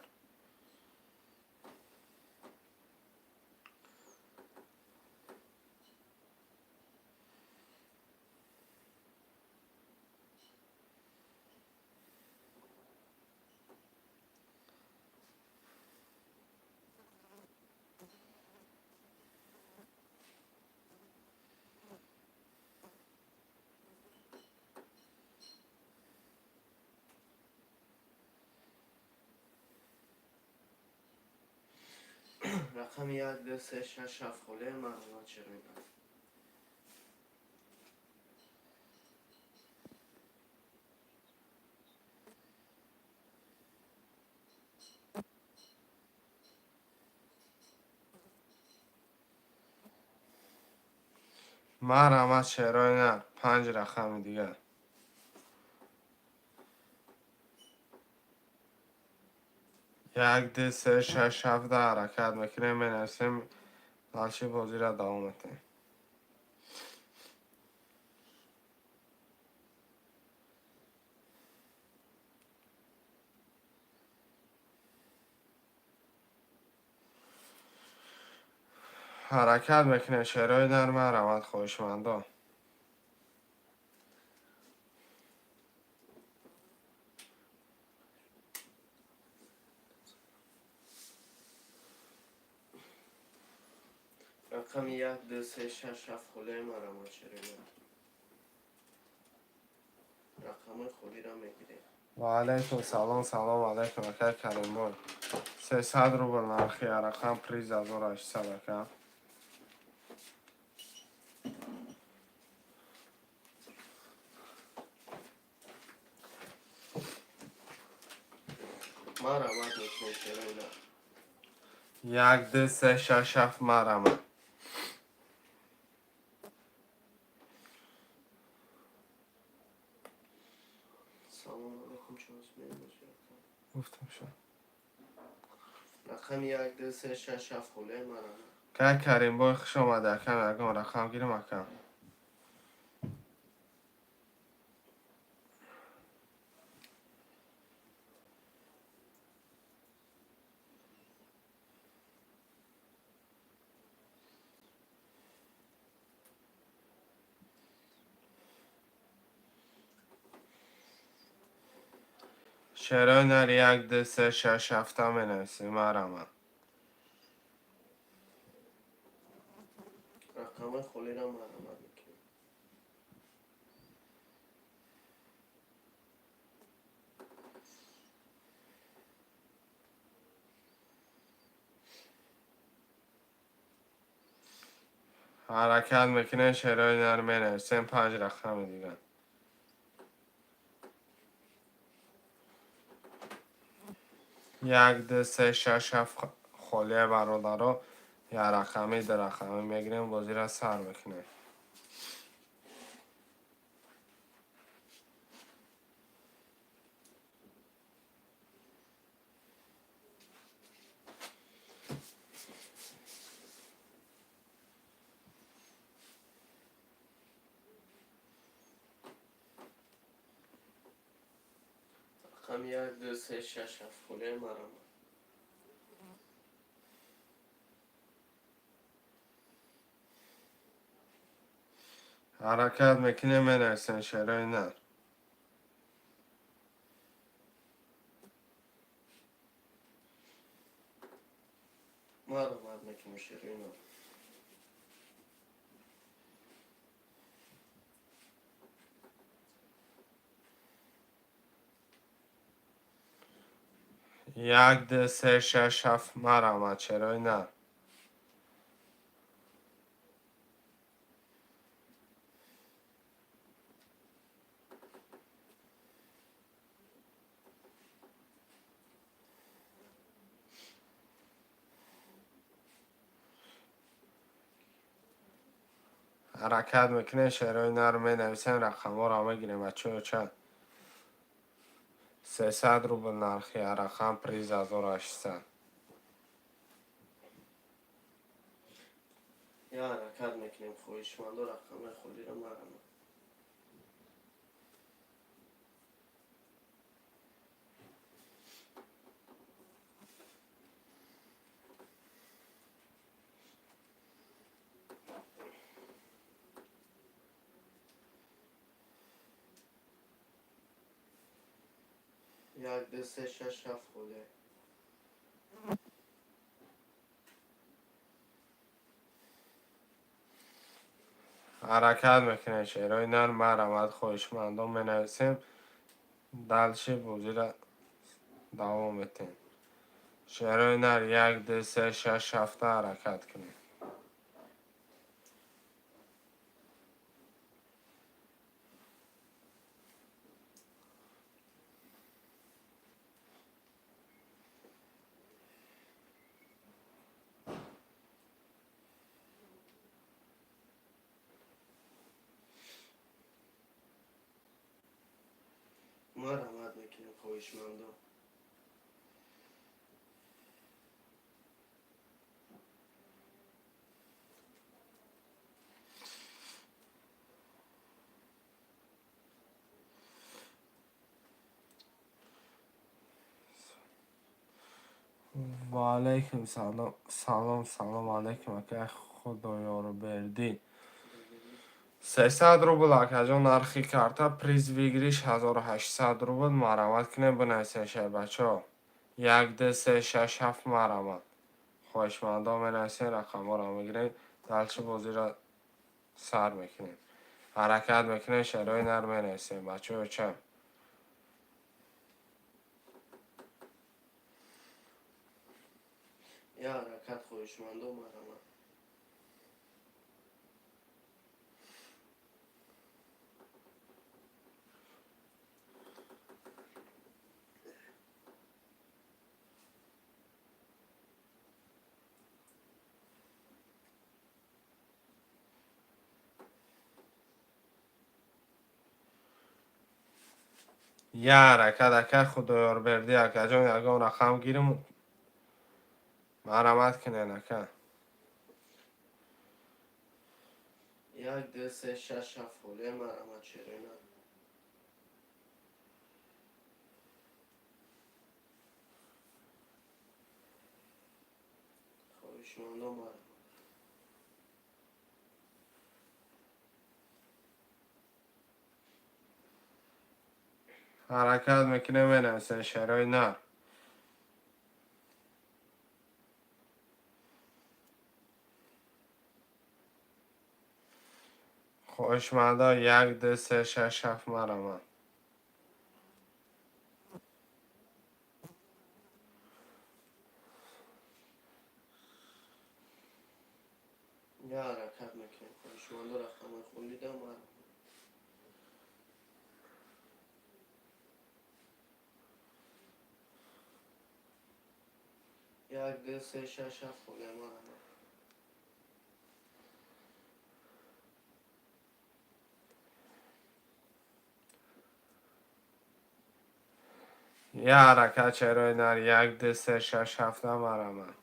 Рақами як, ду, се, шаш, ҳафт холия, марҳамат, шерои нар. Марҳамат, шерои нар, панҷ рақами дигар. Як, ду, се, шаш, ҳафта ҳаракат мекунем, менависем, дальше бозиро давом метаҳем. Ҳаракат мекунем, шерои нар, марҳамат, хоҳишмандо. Рақами як, ду, се, шаш, ҳафт холиаи марҳамат, шерои нар. Рақамҳои холиро мегирем. Ва алайкум салом, салом алайкум, акай Каримбой. 300 рубл нархи рақам, приз 1800, ака. Марҳамат мекунем, шерои нар. Як, ду, се, шаш, ҳафт, марҳамат. Салом алайкум, чоз мемозӣ. Гуфтам шо. Рақами як, ду, се, шаш, ҳафт холиаи марҳамат. Акай Каримбой, хуш омадӣ, акам, ягон рақам гирим, акам. Шерои нар, як, ду, се, шаш, ҳафта менависем, марҳамат. Рақамҳои холиро марҳамат мекунем. Ҳаракат мекунем, шерои нар, менависем, панҷ рақами дигар. Як, ду, се, шаш, ҳафт холия, бародаро, як рақами, ду рақамӣ мегирем, бозиро сар мекунем. Рақами як, ду, се, шаш, ҳафт холиаи марҳамат. Ҳаракат мекунем, менависем, шерои нар. Марҳамат мекунем, шерои нар. Як, ду, се, шаш, ҳафт, марҳамат, шерои нар. Ҳаракат мекунем, шерои нар, менависем, рақамҳоро мегирем, бачаҳо, чанд. 300 рубл нархи рақам, приз 1800. Я ҳаракат мекунем, хоҳишмандо, рақамҳои холиро марҳамат. Як, ду, се, шаш, ҳафт холия. Ҳаракат мекунем, шерои нар, марҳамат, хоҳишмандон, менависем, дальше бозиро давом метаҳем. Шерои нар, як, ду, се, шаш, ҳафта ҳаракат кунем. Марҳамат мекунем, хоҳишмандо. Ва алайкум салом, салом, салом алайкум, акай Худоёрбердӣ. 300 рубл, акаҷон, нархи карта, приз выигрыш 1800 рубл. Марҳамат кунед, бинависед, шербачаҳо. Як, ду, се, шаш, ҳафт, марҳамат. Хоҳишмандо менависед, рақамҳоро мегирем, дальше бозиро сар мекунем. Ҳаракат мекунем, шерои нар менависем, бачаҳо ча. Я ҳаракат, хоҳишмандо, марҳамат. Я ҳаракат, акай Худоёрбердӣ, акаҷон, ягон рақам гирим, марҳамат кунед, ака. Як, ду, се, шаш, ҳафт холия, марҳамат, шерои нар. Хоҳишмандо, марҳамат. Ҳаракат мекунем, менависем шерои нар. Хоҳишмандо, як, ду, се, шаш, ҳафт, марҳамат. Я ҳаракат мекунем, хоҳишмандо, рақамҳои холида, марҳамат. Як, ду, се, шаш, ҳафт холия, марҳамат. Я ҳаракат, шерои нар, як, ду, се, шаш, ҳафта, марҳамат.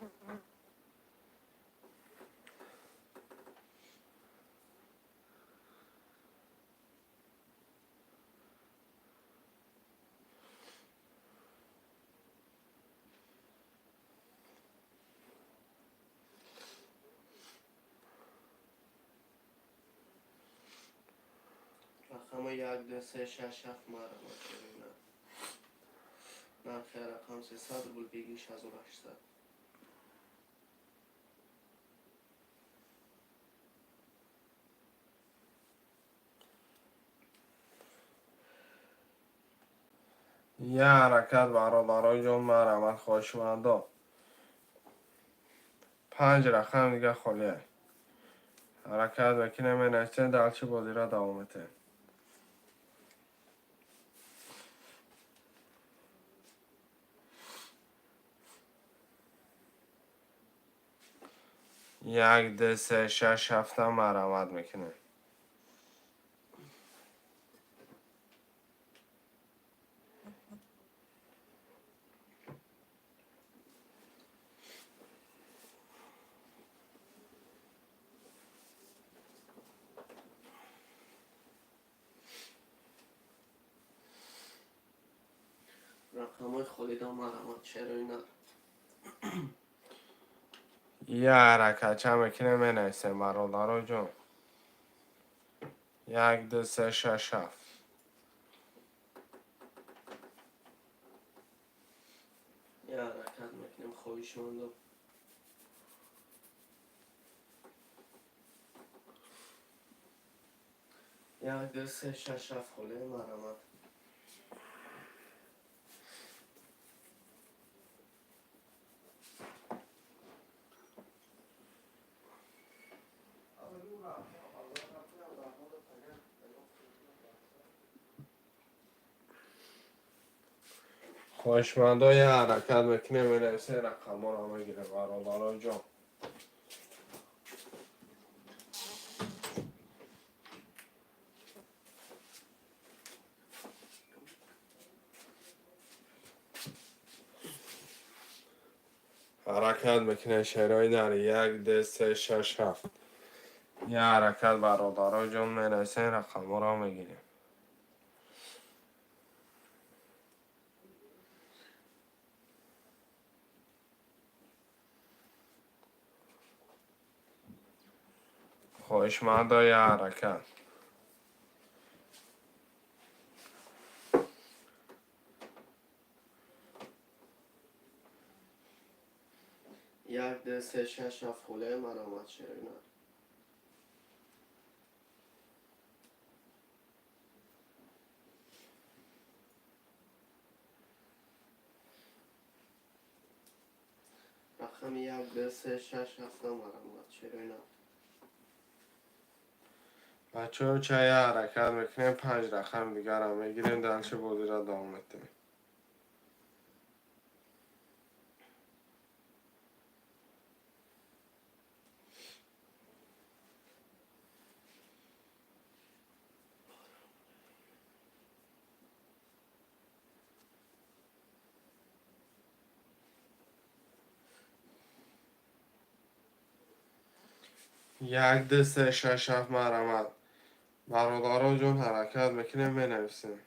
Рақами як, ду, се, шаш, ҳафт, марҳамат, шерои нар. Нархи рақам 300 рубл, выигрыш 1800. Я ҳаракат, бародарои ҷон, марҳамат, хоҳишмандо. Панҷ рақам дига холия. Ҳаракат мекунем, менависем, дальше бозиро давом метаҳем. Як, ду, се, шаш, ҳафта, марҳамат мекунем. Рақамҳои холида, марҳамат, шерои нар. Я ҳаракатча мекунем, менависем, бародаро ҷон. Як, ду, се, шаш, ҳафт. Я ҳаракат мекунем, хоҳишмандо. Як, ду, се, шаш, ҳафт холия, марҳамат. Хоҳишмандо, я ҳаракат мекунем, менависем, рақамҳоро мегирем, бародаро ҷон. Ҳаракат мекунем, шерои нар, як, ду, се, шаш, ҳафт. Я ҳаракат, бародаро ҷон, менависем, рақамҳоро мегирем. Хоҳишмандо, я ҳаракат. Як, ду, се, шаш, ҳафт холия, марамат, шерои нар. Рақами як, ду, се, шаш, ҳафта, марамат, шерои нар. Бачаҳо, чая ҳаракат мекунем, панҷ рақами дигарам мегирем, дальше бозиро давом метиҳем. Як, ду, се, шаш, ҳафт, марҳамат, бародарон ҷон, ҳаракат мекунем, менависем.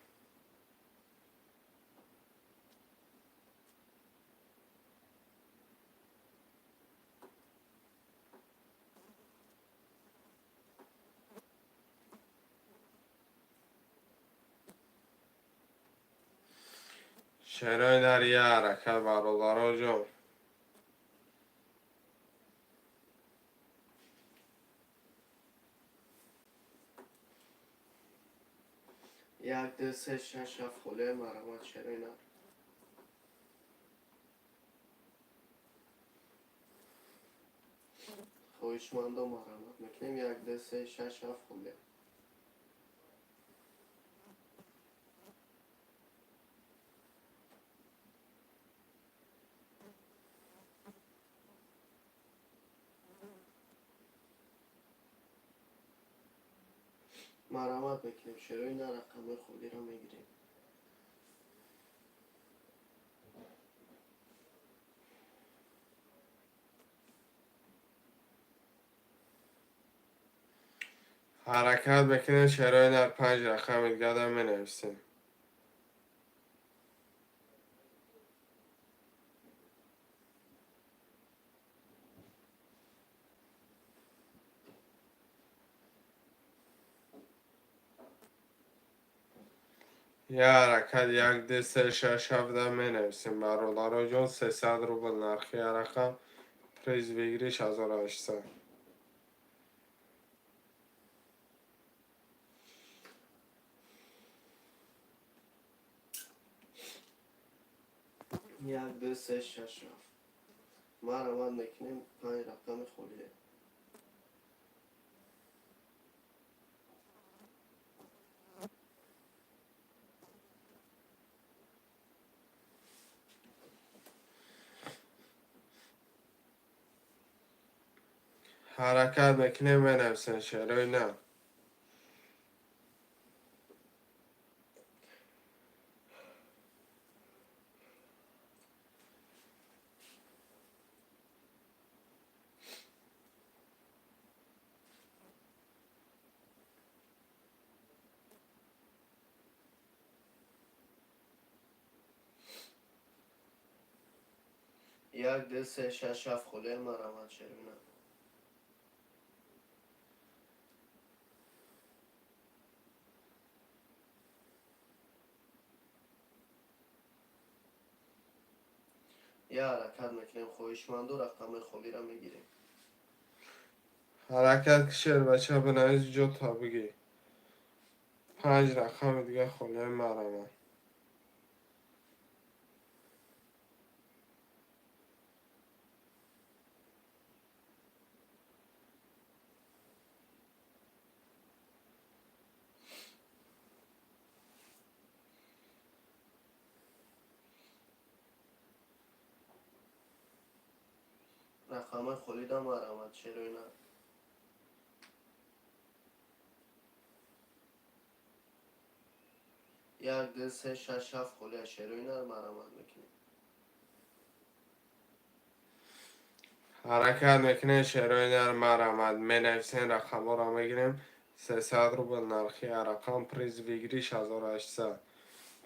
Шерои нар, я ҳаракат, бародарон ҷон. Як, ду, се, шаш, ҳафт холия, марҳамат, шерои нар. Хоҳишмандо, марҳамат мекунем, як, ду, се, шаш, ҳафт холия. Марҳамат мекунем, шерои нар, рақамҳои холиро мегирем. Ҳаракат мекунем, шерои нар, панҷ рақами дигарам менависем. Я ҳаракат, як, ду, се, шаш, ҳафта менависем, бародаро ҷон. 300 рубл нархи рақам, приз выигрыш 1800. Як, ду, се, шаш, ҳафт, марҳамат мекунем, панҷ рақами холие. Ҳаракат мекунем, менависем, шерои нар. Як, ду, се, шаш, ҳафт холия, марҳамат, шерои нар. Я ҳаракат мекунем, хоҳишманду, рақамҳои холиро мегирем. Ҳаракат ки, шербача, бинавис, ҷо та бигӣ. Панҷ рақами дига холия, марҳамат. Рақамҳои холида, марҳамат, шерои нар. Як, ду, се, шаш, ҳафт холия, шерои нар, марҳамат мекунем. Ҳаракат мекунем, шерои нар марҳамат, менависем, рақамҳоро мегирем. 300 рубл нархи рақам, приз выигрыш 1800.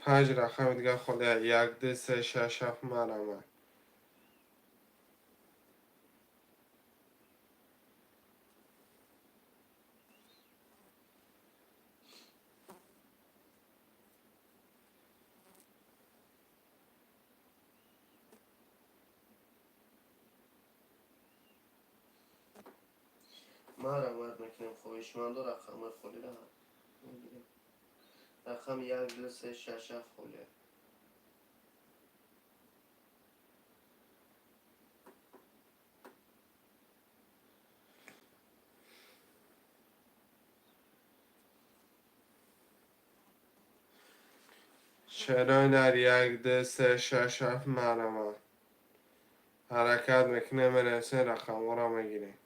Панҷ рақами дигар холия: як, ду, се, шаш, ҳафт, марҳамат. Марҳамат мекунем, хоҳишмандо, рақамҳои холиро мегирем. Рақами як, ду, се, шаш, ҳафт холия. Шерои нар, як, ду, се, шаш, ҳафт, марҳамат. Ҳаракат мекунем, менависем, рақамҳоро мегирем.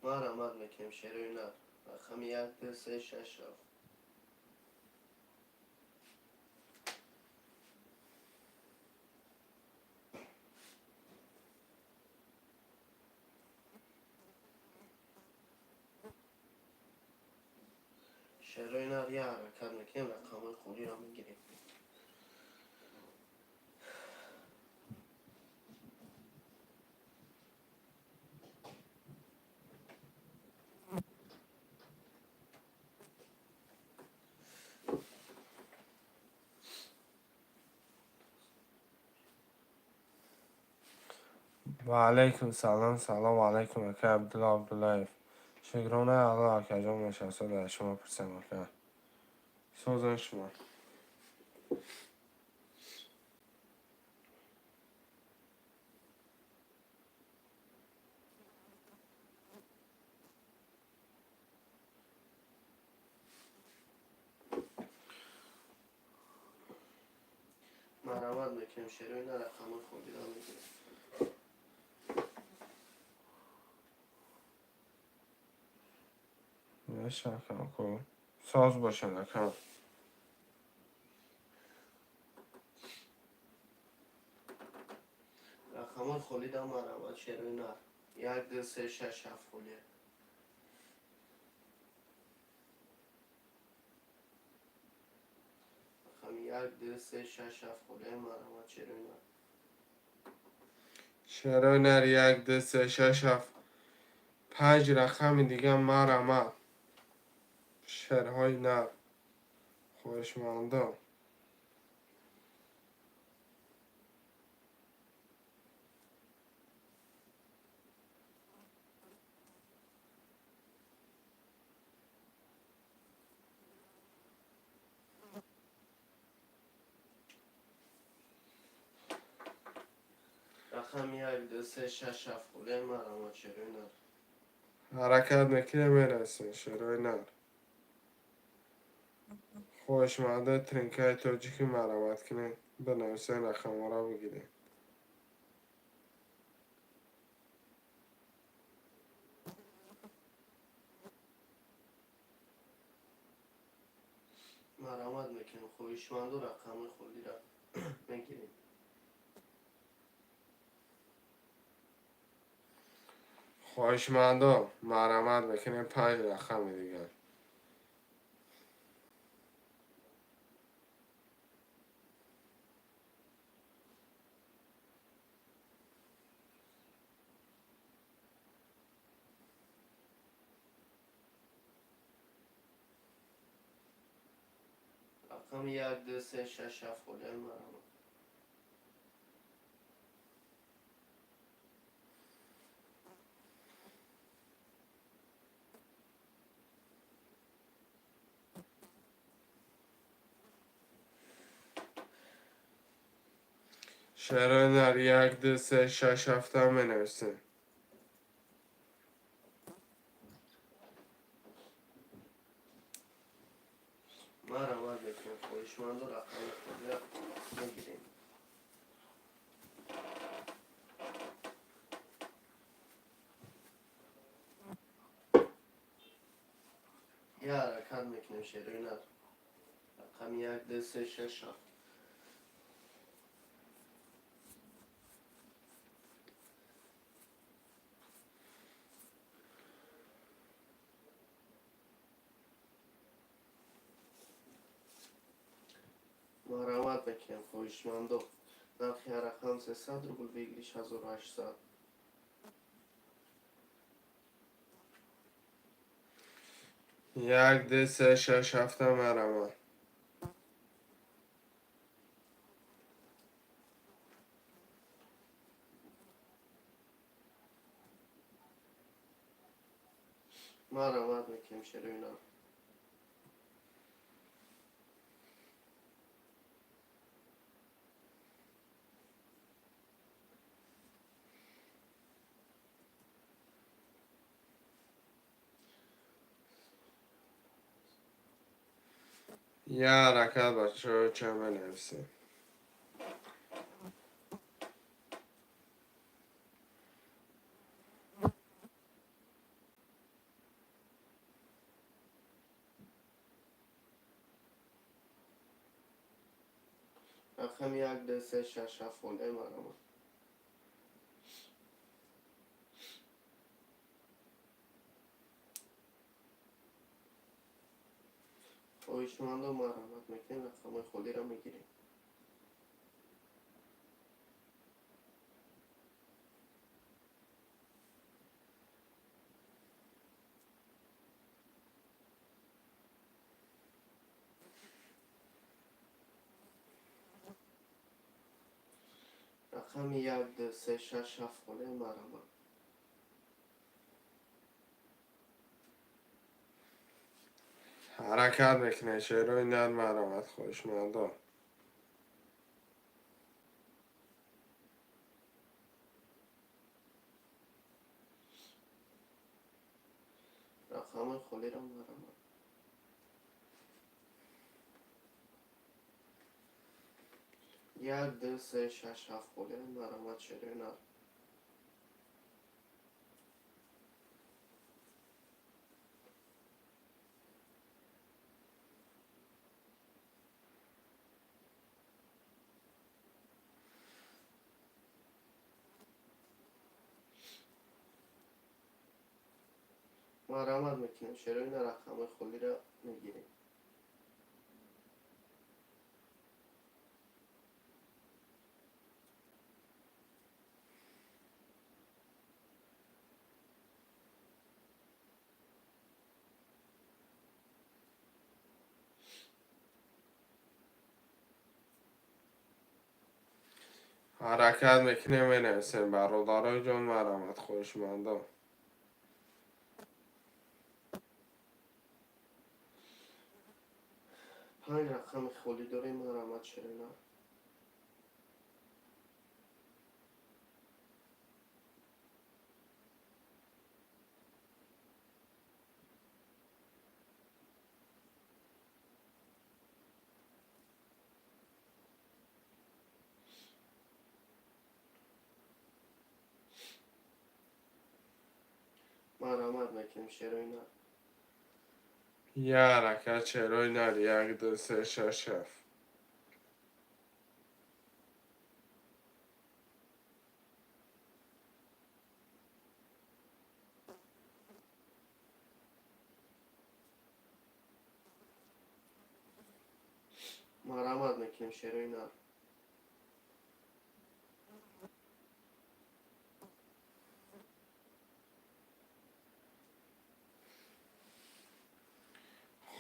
Марҳамат мекунем, шерои нар, рақами як, ду, се, шаш, ҳафт. Шерои нар, я ҳаракат мекунем, рақамҳои холиро мегирем. Ва алайкум салом, салом алайкум, ака Абдулла Абдуллаев. Шукрона Аллоҳ, акаҷон, мешавсад аз шумо пурсам, ака. Созан шумо. Марҳамат мекунем, шерои нар, рақамҳои холиро мегирем. Мешакам ку. Соз бошед, ака. Рақамҳои холида марҳамат, шерои нар, як, ду, се, шаш, ҳафт холия. Рақами як, ду, се, шаш, ҳафт холия, марҳамат, шерои нар. Шерои нар, як, ду, се, шаш, ҳафт. Панҷ рақами дигар марҳамат. Шерҳои нар. Хоҳишмандон. Рақами як, ду, се, шаш, ҳафт холия, марҳамат, шерои нар. Ҳаракат мекунем, мерасем, шерои нар. Хоҳишмандои тринкаи тоҷикӣ, марҳамат кунед, бинависед, рақамҳоро бигиред. Марҳамат мекунем, хоҳишманду, рақамҳои холиро мегирем. Хоҳишмандо, марҳамат мекунем, панҷ рақами дигар. Рақами як, ду, се, шаш, ҳафт холия, марҳамат. Шерои нар, як, ду, се, шаш, ҳафта менависем. Марҳамат мекунем, хоҳишманду рақами холиро мегирем. Я ҳаракат мекунем, шерои нар. Рақами 1, 2, 3, 6, 7. Марҳамат мекунем, хоҳишмандо. Нархи ҳар рақам 300 рубл, выигрыш 1800. 1, 2, 3, 6, 7, марҳамат. Марҳамат мекунем, шерои нар. Я ҳаракат, бачаҳо, ча менависем? Рақами 1, 2, 3, 6, 7 холиаи, марҳамат. Хоҳишмандо, марҳамат мекунем, рақамҳои холиро мегирем. Рақами 1, 2, 3, 6, 7 холиаи, марҳамат. Ҳаракат мекунем, шерои нар, марҳамат, хоҳишмандо. Рақамҳои холиро, марҳамат. 1, 2, 3, 6, 7 холиаи, марҳамат, шерои нар. Марҳамат мекунем, шерои нар, рақамҳои холиро мегирем. Ҳаракат мекунем, менависем, бародарои ҷон, марҳамат, хоҳишмандо. Панҷ рақами холӣ дорем, марҳамат, шерои нар. Марҳамат мекунем, шерои нар. Я ҳаракат, шерои нар, 1, 2, 3, 6, 7. Марҳамат мекунем, шерои нар.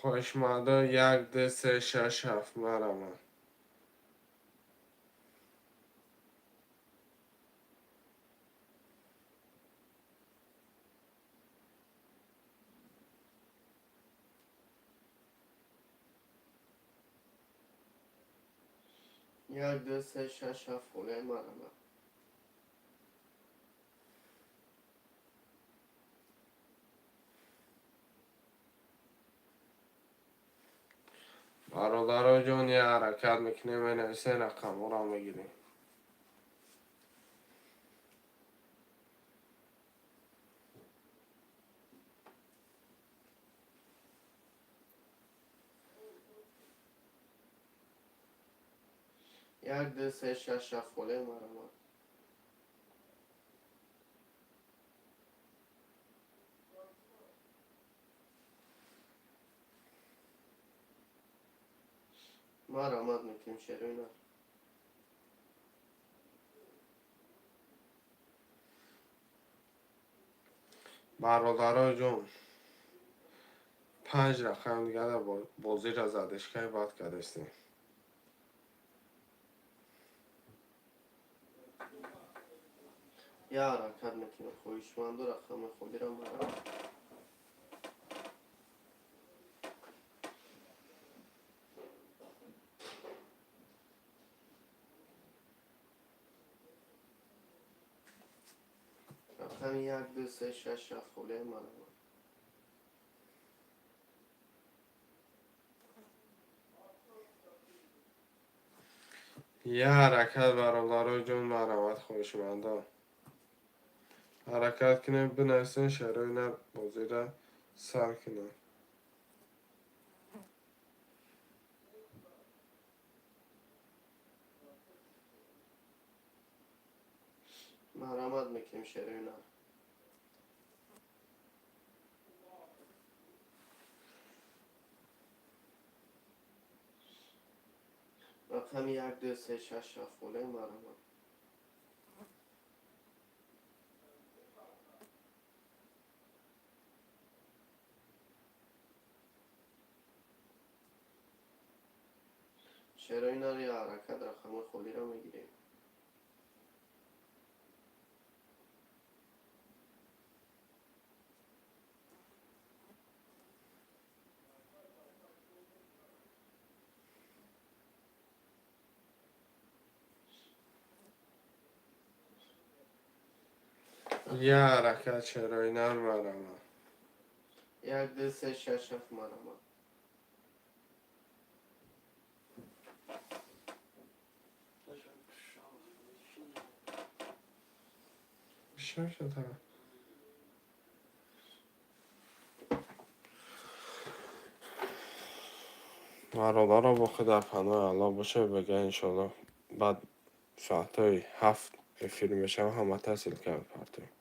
Хоҳишмандо, 1, 2, 3, 6, 7, марҳамат. 1, 2, 3, 6, 7 холиаи, марҳамат. Бародаро ҷон, я ҳаракат мекунем, менависем, рақамҳоро мегирем. 1, 2, 3, 6, 7 холе марҳамат. Марҳамат мекунем, шерои нар. Бародаро ҷон, панҷ рақам дигара бозиро задишкаи бад кардастем. Я ҳаракат мекунем, хоҳишманду рақами холиро марҳамат. Рақами 1, 2, 3, 6, 7 холе марҳамат. Я ҳаракат, бародаро ҷон, марҳамат, хоҳишмандон. Ҳаракат кунем, бинависем, шерои нар бозиро сар кунем. Марҳамат мекунем, шерои нар. Рақами 1, 2, 3, 6, 7 холе марҳамат. Шерои нар, я ҳаракат, рақами холиро мегирем. Я ҳаракат, шерои нар, марҳамат. 1, 2, 3, 6, 7 марҳамат. Бисёр шуда. Бародаро, боқӣ дар паноҳи Аллоҳ бошед, бега иншоалло баъд соатҳои 7 эфир мешавам, ҳамата ссылка мепартоем.